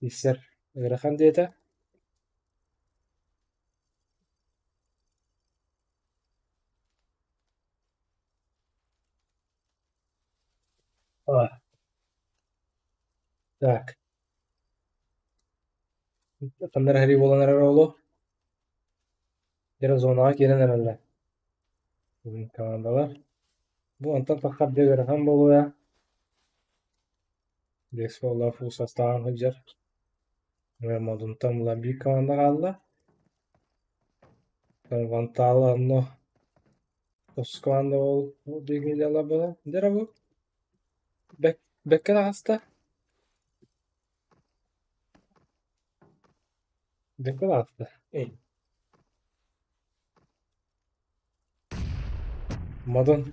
иссэр ыарахан диэтэ. А. Так. Ханна эрэ сэрии буолан эрэр оҕолор. Дьэ зонаҕа киирэн эрэллэр. Командалар. Бу онтон таххар дьэ ыарахан буолуо. Биэс буолла фул састааҕын сылдьар. Модунтан була биир команда хаалла. Вантаала онно тус команда ол диэки дьыала буолар. Дьэ эрэ бу бэккэ таҕыста. Бэккэ таҕыста. Модун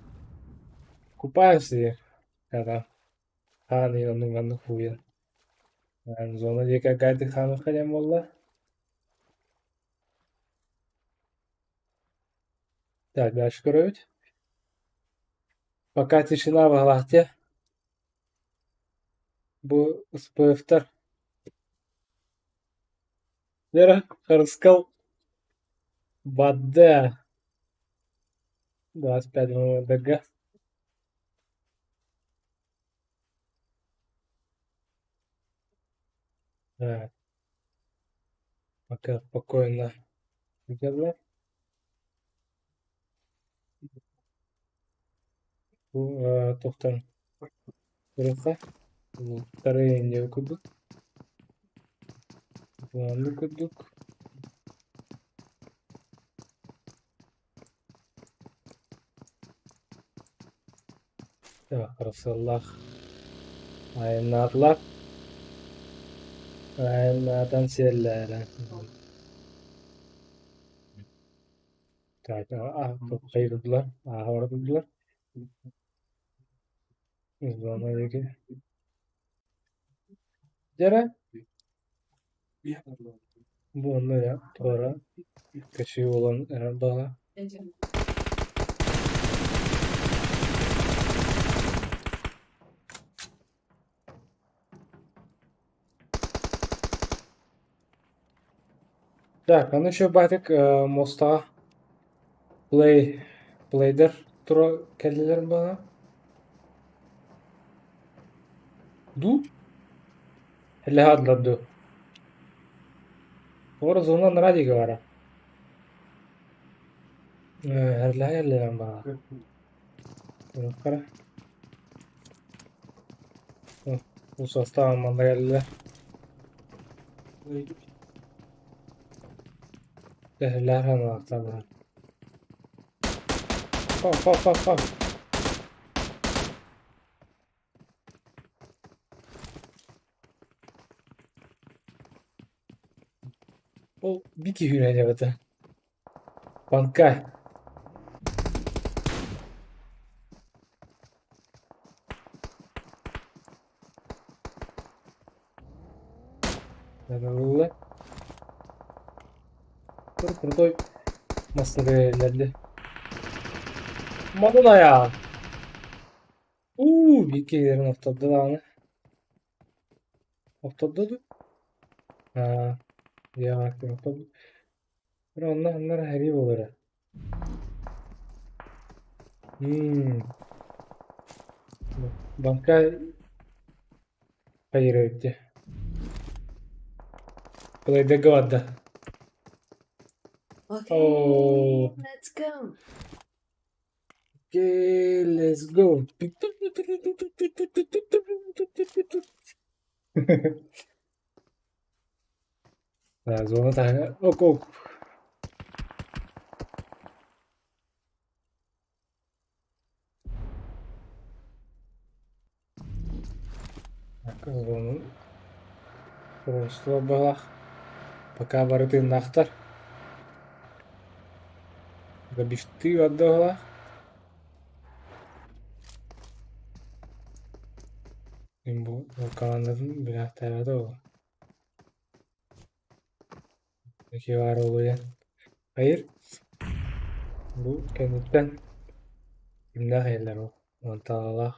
купаешься когда хаан оннук маннык хууйан зона диэки гайдык хаамыахха диэн буолла. Так, дальше көрөбүт. Пока тишина баҕалаах дии. Бу СПФ-тар Вера Харыскал Бадда 25 МВД-га. Так, пока спокойно дело. Бу туохтан көрүөххэ вторые не курдук оннук курдук Харысхаллаах айаннаатылар айаннаатан сиэллээрэ Хайдылар, ааһа барадылар. Зона диэки. Дьэрэ бу онно дьэ туора көчүү буолан эрэр баҕа. Так, аны еще Батик мостаҕа плей плейдер тура кэллилэр баҕа. Ду? Элэһаадылар ду? Ора зона на радио бара. Эрлэһэ баҕа. Көрүөххэ. Бу состав манна кэллэ. Тэһэлээх анаахтанар. Па па па па. Ол бики хүрэ Банка. Ылла. Крутой массыына Манан айаан. Уу, бикилерин охтордо даҕаны. Охтордо дуу? Аа, диэҕэттэн охтордо. Онно онно эрэ буолара. Банка хайыра эбит дии. Плейдергэ барда. Okay, Оо. let's go. Okay, let's go. Зона таһыгар ок ок. Зонун баҕалаах пока бары тыыннаахтар. Добивтыы барда баҕалаах. Мин бу командатын билээхтээбэтэ буолуо. Киһи олуйан хайыр бу кэнниттэн кимнээх иһэллэр ол уонтаҕалаах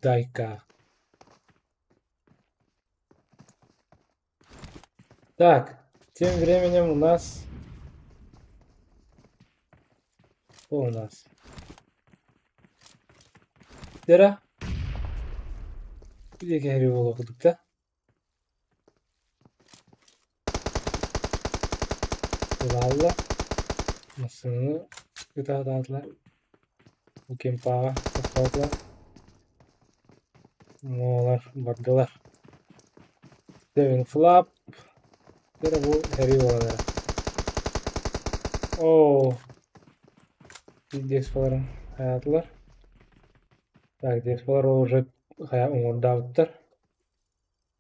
Дайка Так, тем временем у нас... Что у нас? Дера? Где кэһири буолуох да? Ылалла. Массыынаны ытаатаатылар. Бу кемпаҕа тохтоотулар. Оҕолор бардылар. Seven flap. Дьэ бу сэрии буолан эрэр. Оо, диэспаларын хайаатылар. Так, диэспалар ол уже хайа уҥуордаабыттар.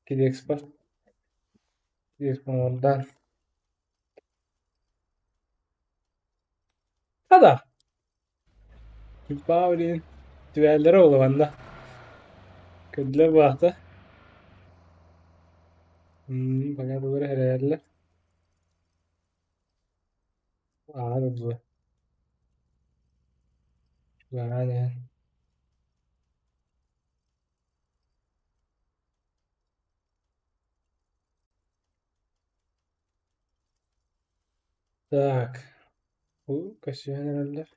Кидэкспа. Диэспа уҥуордаан. Хада. Павлин түбээллэрэ улаханна. Көрдүлэр баахта. Понятно, эрэллэр. Ааһан ылла. Чугаһаан иһэн. Так, бу көссүһэн эрэллэр.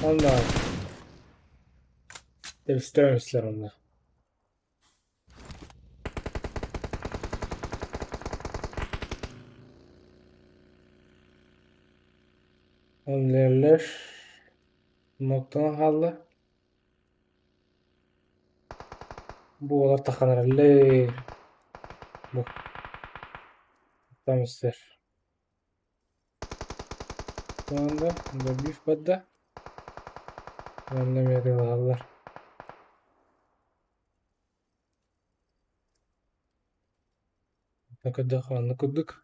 Онно тэбистэрэ онно. Онлерлер Ноктан хаалла. Буолар тахханараллар. Бу Тамыстар. Уонна добив барда. Уонна эмиэ атыылаһаллар. Көрдөххө оннук курдук.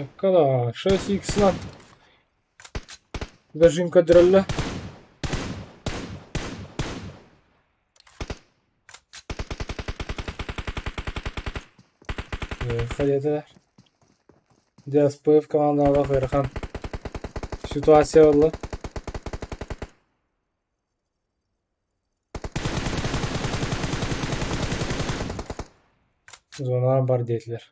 Eccola, 6x Даже көрдөрөллө. Хайдетилэр. ДСПФ командалаах ыарахан ситуация буолла. Зонаҕа бар диэтилэр.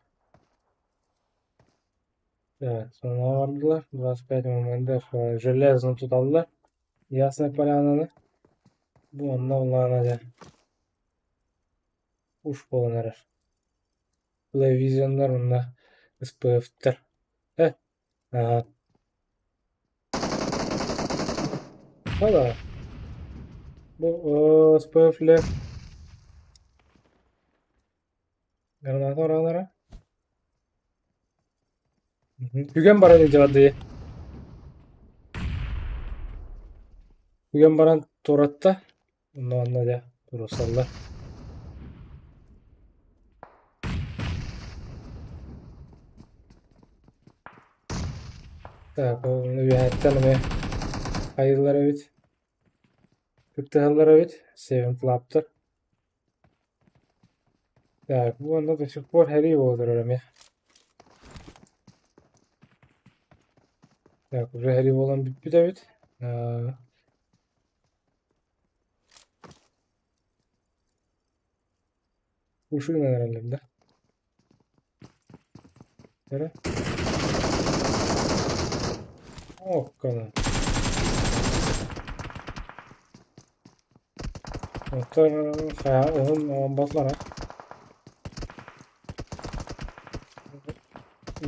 Так, зонаҕа бардылар. 25 момент железно туталлар. Ясная Полянаны. Бу онно улаана дьэ уш буолан эрэр. Телевизионнар уонна СПФ-тэр. Э, аа. Hala. Бу СПФ-лэр граната ораалара. Үгэн баран илдьэ Үгэн баран туоратта. Онно онно дьэ туруорсаллар. Так, ол үөһэттэн эмиэ хайыылар эбит. Кыттыһаллар эбит. Seven Club'тар. Так, бу онно до сих пор һэрии буола турар эмиэ. Так, уже һэрии буолан бүппүт эбит. Ушугунан эрэллэр да? Эрэ? Окконо. Оттон хайа уһун оҥорботлор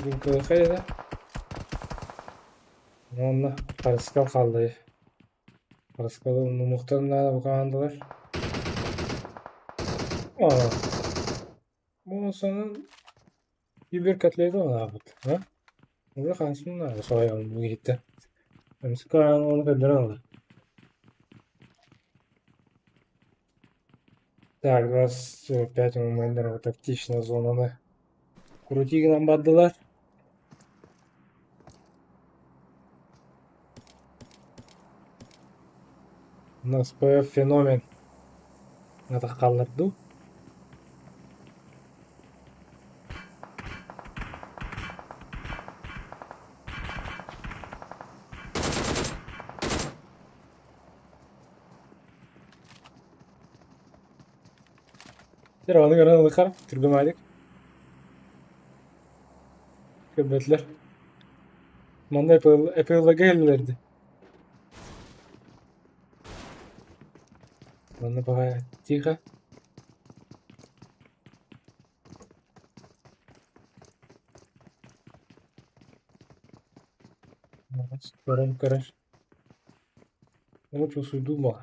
Гүҥкүлэхэй этэ. Уонна харыскал хаалла. Харыскалы умнумуохтарын наада бу командалар. Аа. Бу сонун киберкотлеты оҥоробут, а? Уже хаһысын наада соһуйабын бу иһиттэн. Эмискэ ону көрдөрөн ылла. Так, 25 момент тактичная зонаны крути гынан бардылар. НСП феномен. Атах дуу? Дьэ, ону көрөн ылыхар, түргэмэдик. Көрбөтүлэр. Манна ЭПЛ-га кэллилэр дии. Манна пока тихо. Көрөн көрөр. Лучше думал.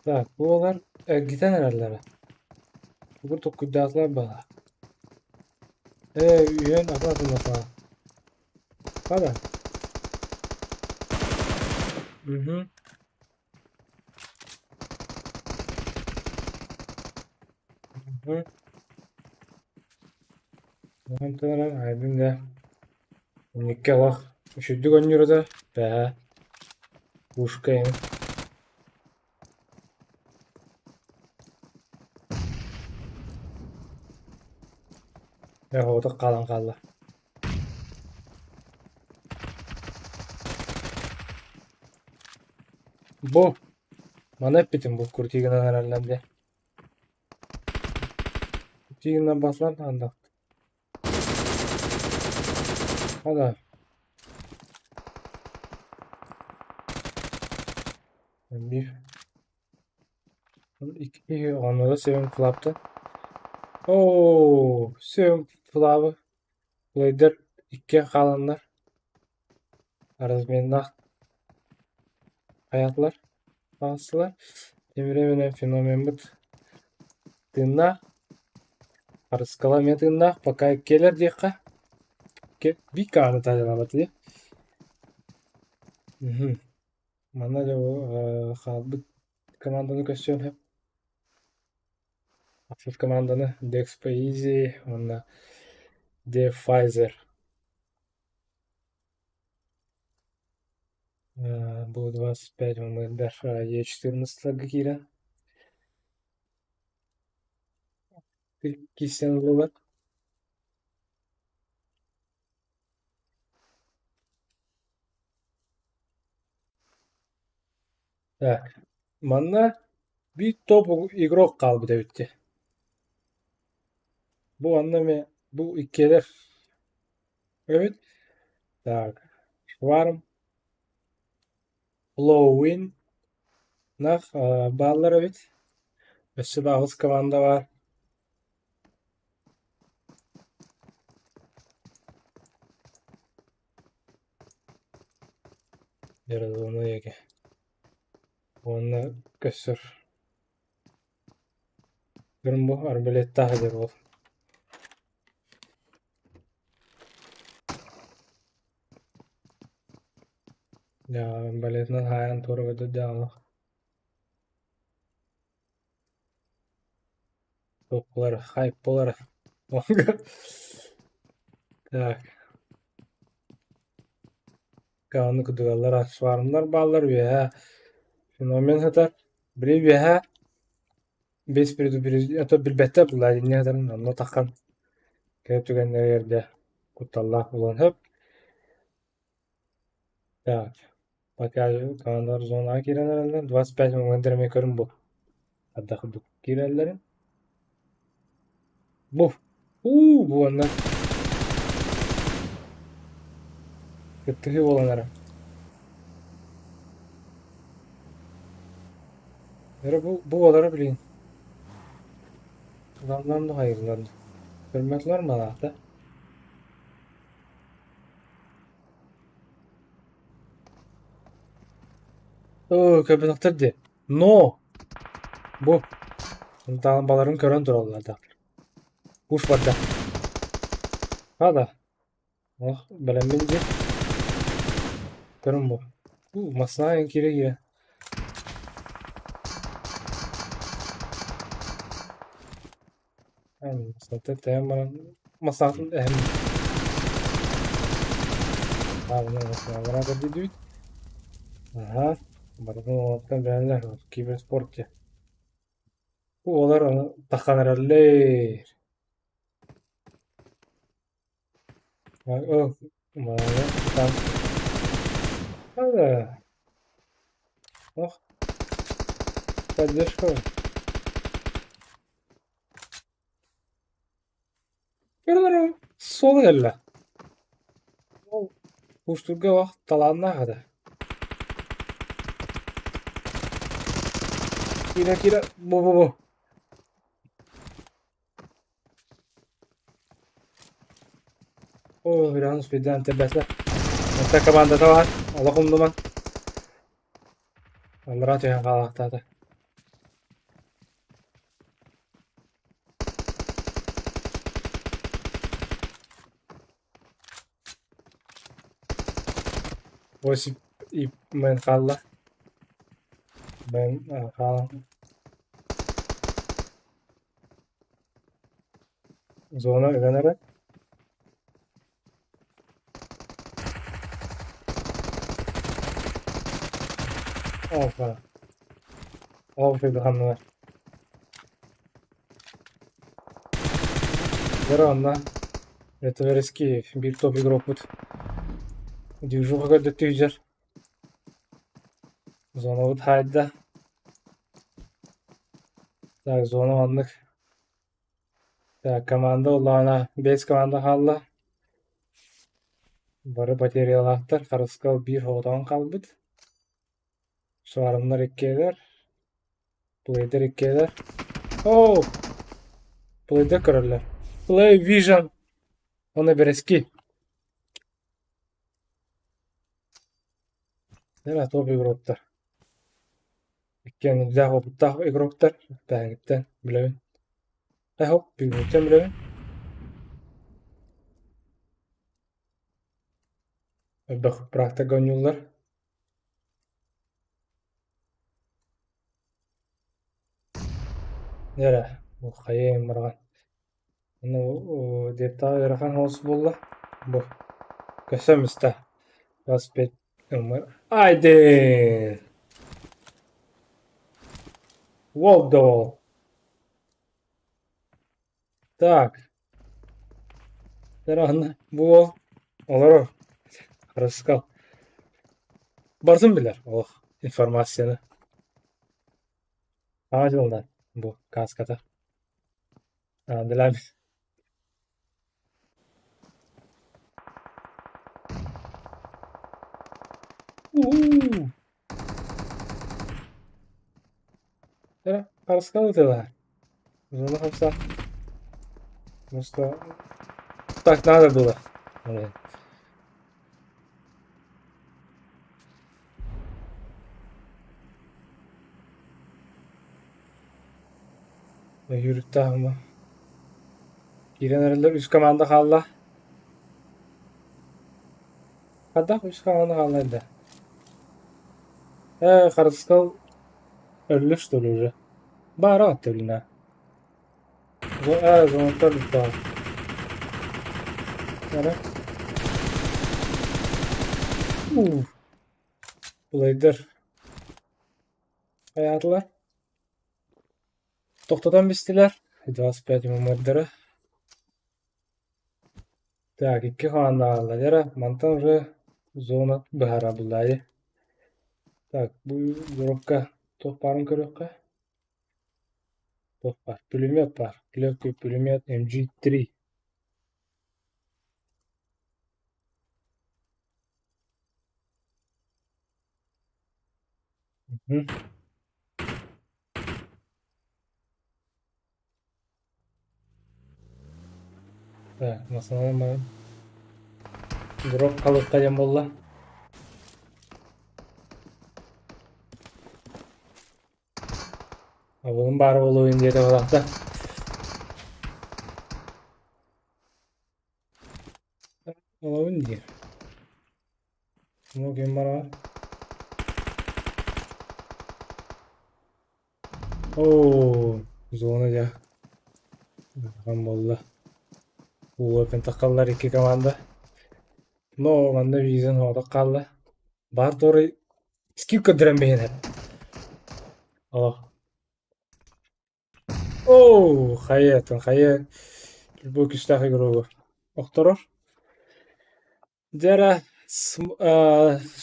Так, буолар эргитэн эрэллэрэ. Тугу толкуйдаатылар баҕа. Ээ, үһүөн атын атыннасаҕа. Хара. Мгм. Мгм. Онтон эрэн Айдын да инникки олох үчүгдүк оонньуур этэ, бэҕэһээ пушка эҥин. Дьэ оҕотох хаалан хаалла. Бу маны эппитим бу крути гынан эрэллэр диэн. Крути гынан баслар даҕаны Hadi. Bir, iki, onlara Seven Flap'ta. Oo, Seven Flap'ы Плейдер икки хааланнар. Разменнаах хайаатылар, таҕыстылар. Тимири феноменмыт тыыннаах. Харыскала эмиэ тыыннаах. Пока иккиэлэр диэххэ. Вика таһылаабат дии. Манна дьэ хаалбыт команданы көрсүөн сөп. Ахсыс команданы Dexpo Easy уонна Defizer. Бу 25 мымырдар Е14 киирэн киирсэн ыллылар. Так, манна биир топ игрок хаалбыт эбит дии. Бу онно эмиэ бу иккиэлэр эбит. Так, Шварм, Лоуин, нах бааллар эбит. Өссө да аҕыс команда баар. Дьаралыына эгэ уонна көссөр Көрүн бу арбалеттаах эдэр уол Дьэ арбалетынан хаайан туора көтөрдөөх Туох буолар хайп буолар Так Аны кыдыгаллар свармнар бааллар үөһэ феномен сытар. Били үөһэ без предупреждения а то билбэттэр булаа инньэ сытарын онно таххан кэлэр түгэннэригэр эрдэ кутталлаах буолуон сөп. Так, пока командалар зонаҕа киирэн эрэллэр. 25 момент эмиэ көрүн бу. Ардах курдук киирэллэрин. Бу уу бу уонна кыттыһыы буолан эрэр. Эрэ бу бу буолара билигин. Улааннаан да хайыыллар. Көрмөтүлэр малаата. Оо, көрбөтөхтөр дии. Но! Бу баларын көрөн тураллар да. Куш барда. Хада. Ох, бэлэммин дии. Көрүн бу. Бу массаа киирэ киирэ. Массаатын баран массаатын эһэм Аха, барытын уолаттар бэйэлэр киберспорт диye. Бу уолар аны таххан эрэллэр. Ох, поддержка. Суола кэллэ. Уустурга олох талааннаах этэ. Киирэ киирэ бу бу бу. Оо, Иран успейдаан тэрбэсэ. Онто командата баар, олох умнуман. Аллараа түһэн хаалаахтаата. Осип Ип мэн хаалла. Мэн хаалан. Зона ыган эрэ. Опа. Ол ханныгар. Дьэ онно Ветоверский биир топ игрокпут движуха көрдөттүгүдэр. Зонабыт хаайда. Так, зона маннык. Так, команда улаана бэс команда хаалла. Бары потерялаахтар. Харыскал биир хоҕотоҕун хаалбыт. Сварымнар иккиэлэр. Плейдер иккиэлэр. Оо! Плейдер көрөллөр. Play Vision. Уонна бэрэски. Дьэ, топ игроктар. Иккиэн үрдээх опыттаах игроктар. Бэһэҥиттэн билэбин. Э, хоп, бүгүҥҥүттэн билэбин. Элбэх практика оонньууллар. Дьэ, бу хайа барҕан. Ну, диэтэҕэ ыарахан соҕус буолла. Бу көссөм истэ. 25 Айдын! Уолдоо! Так. Дьэ, бу уол олорор. Харыскал. Барытын билэр олох информацияны. Саҥа дьылынан бу кааската. Наадалаан Уу! Эрэ, харыскал ытыалаһар. Зона хамсаах. Просто так надо было. Блин. Өйүүрүттээҕим Киирэн эрэллэр үс команда хаалла. Хайдах үс команда хаалла да? Ээ, Харыскал өллө что ли уже? Баара аттылына. Ээ, звонок бүттэ. Эрэ. Ух. Плейдер. Хайаатылар? Тохтотон бистилэр, 25 муммурдара. Так, икки хаанна хаалла эрэ, мантан уже зона быһаарабыллаайы. Так, бу коробка туох баарын көрүөххэ. Туох баар? Пулемет баар. Легкий пулемет MG3. Мгм. Так, масалан Дроп халыкка диэн буолла. Абылым баар буолуо диэтэ балахта. Олобун диир. Ну, ким барар? Оо, зона дьэ. Улахан буолла. Ууга пентакаллар икки команда. Но манна визен соҕотох хаалла. Баар туорай скип көрдөрөн биһиэнэ. Олох. Оо, хайа, хайа бу күүстээх игрогу охторор. Дьэ эрэ,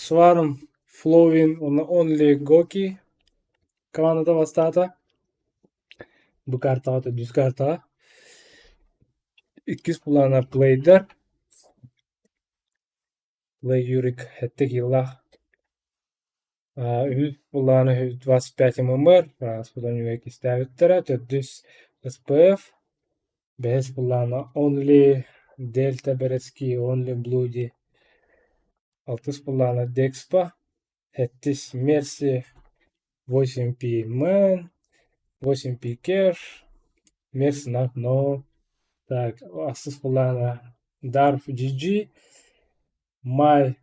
Swarm Flowin уонна Only Goki командата бастаата. Бу картаҕа төрдүс картаҕа. Иккис плана Плейдер. Плей Юрик сэттэ киилэлээх. Үһүс былаана 25 ММР, ааспытын үчүгэй кистээбиттэрэ, төрдүс СПФ, бэһис былаана Only Delta Берецкий, Only Bloody, алтыс былаана Dexpa, сэттис Mercy 8P Man, 8P Cash, Mercy Not No, так, ахсыс былаана Darf GG, My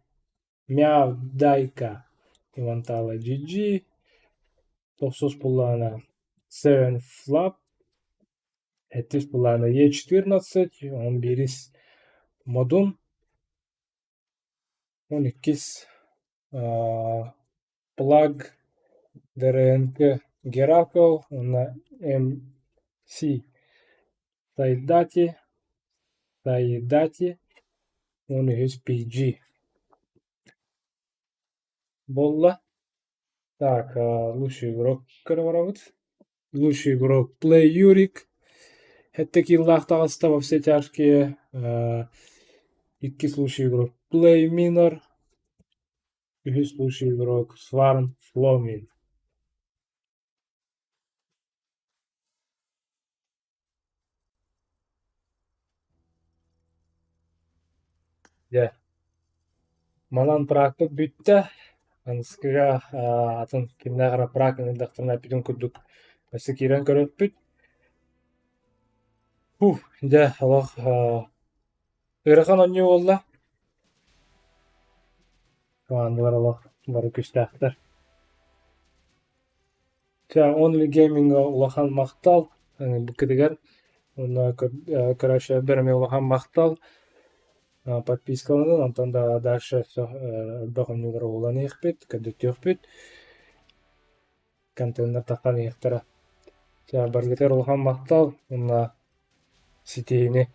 Мяу Дайка Ивантала GG, тохсус былаана Seven Flap, сэттис былаана Е14, он биирис Модун, он иккис Plug. ДРНК Геракл уонна М.С. Сайдати, Сайдати уонна үһүс P.G. Буолла. Так, лучший игрок көрө барабыт. Лучший игрок Play Юрик. Сэттэ киилэлээх таҕыста во все тяжкие. Иккис лучший игрок Play Minor. Үһүс лучший игрок Сварн Фломин. Дьэ, манан пракпыт бүттэ. Аныскыга атын кимнээх эрэ прак ыҥырдахтарына эппитин курдук өссө киирэн көрөрбүт. Фух, дьэ, олох ыарахан оонньуу буолла. Командалар олох бары күүстээхтэр. Чэ, Only Gaming-ҥа улахан махтал ыҥырбыккытыгар уонна көрөөччүлэрбэр эмиэ улахан махтал. Подпискаланын, онтон да дальше элбэх оонньуулары уһулан иһиэхпит, көрдөттүөхпүт. Контеннар таххан иһиэхтэрэ. Чэ, барыгытыгар улахан махтал уонна ситиһиини.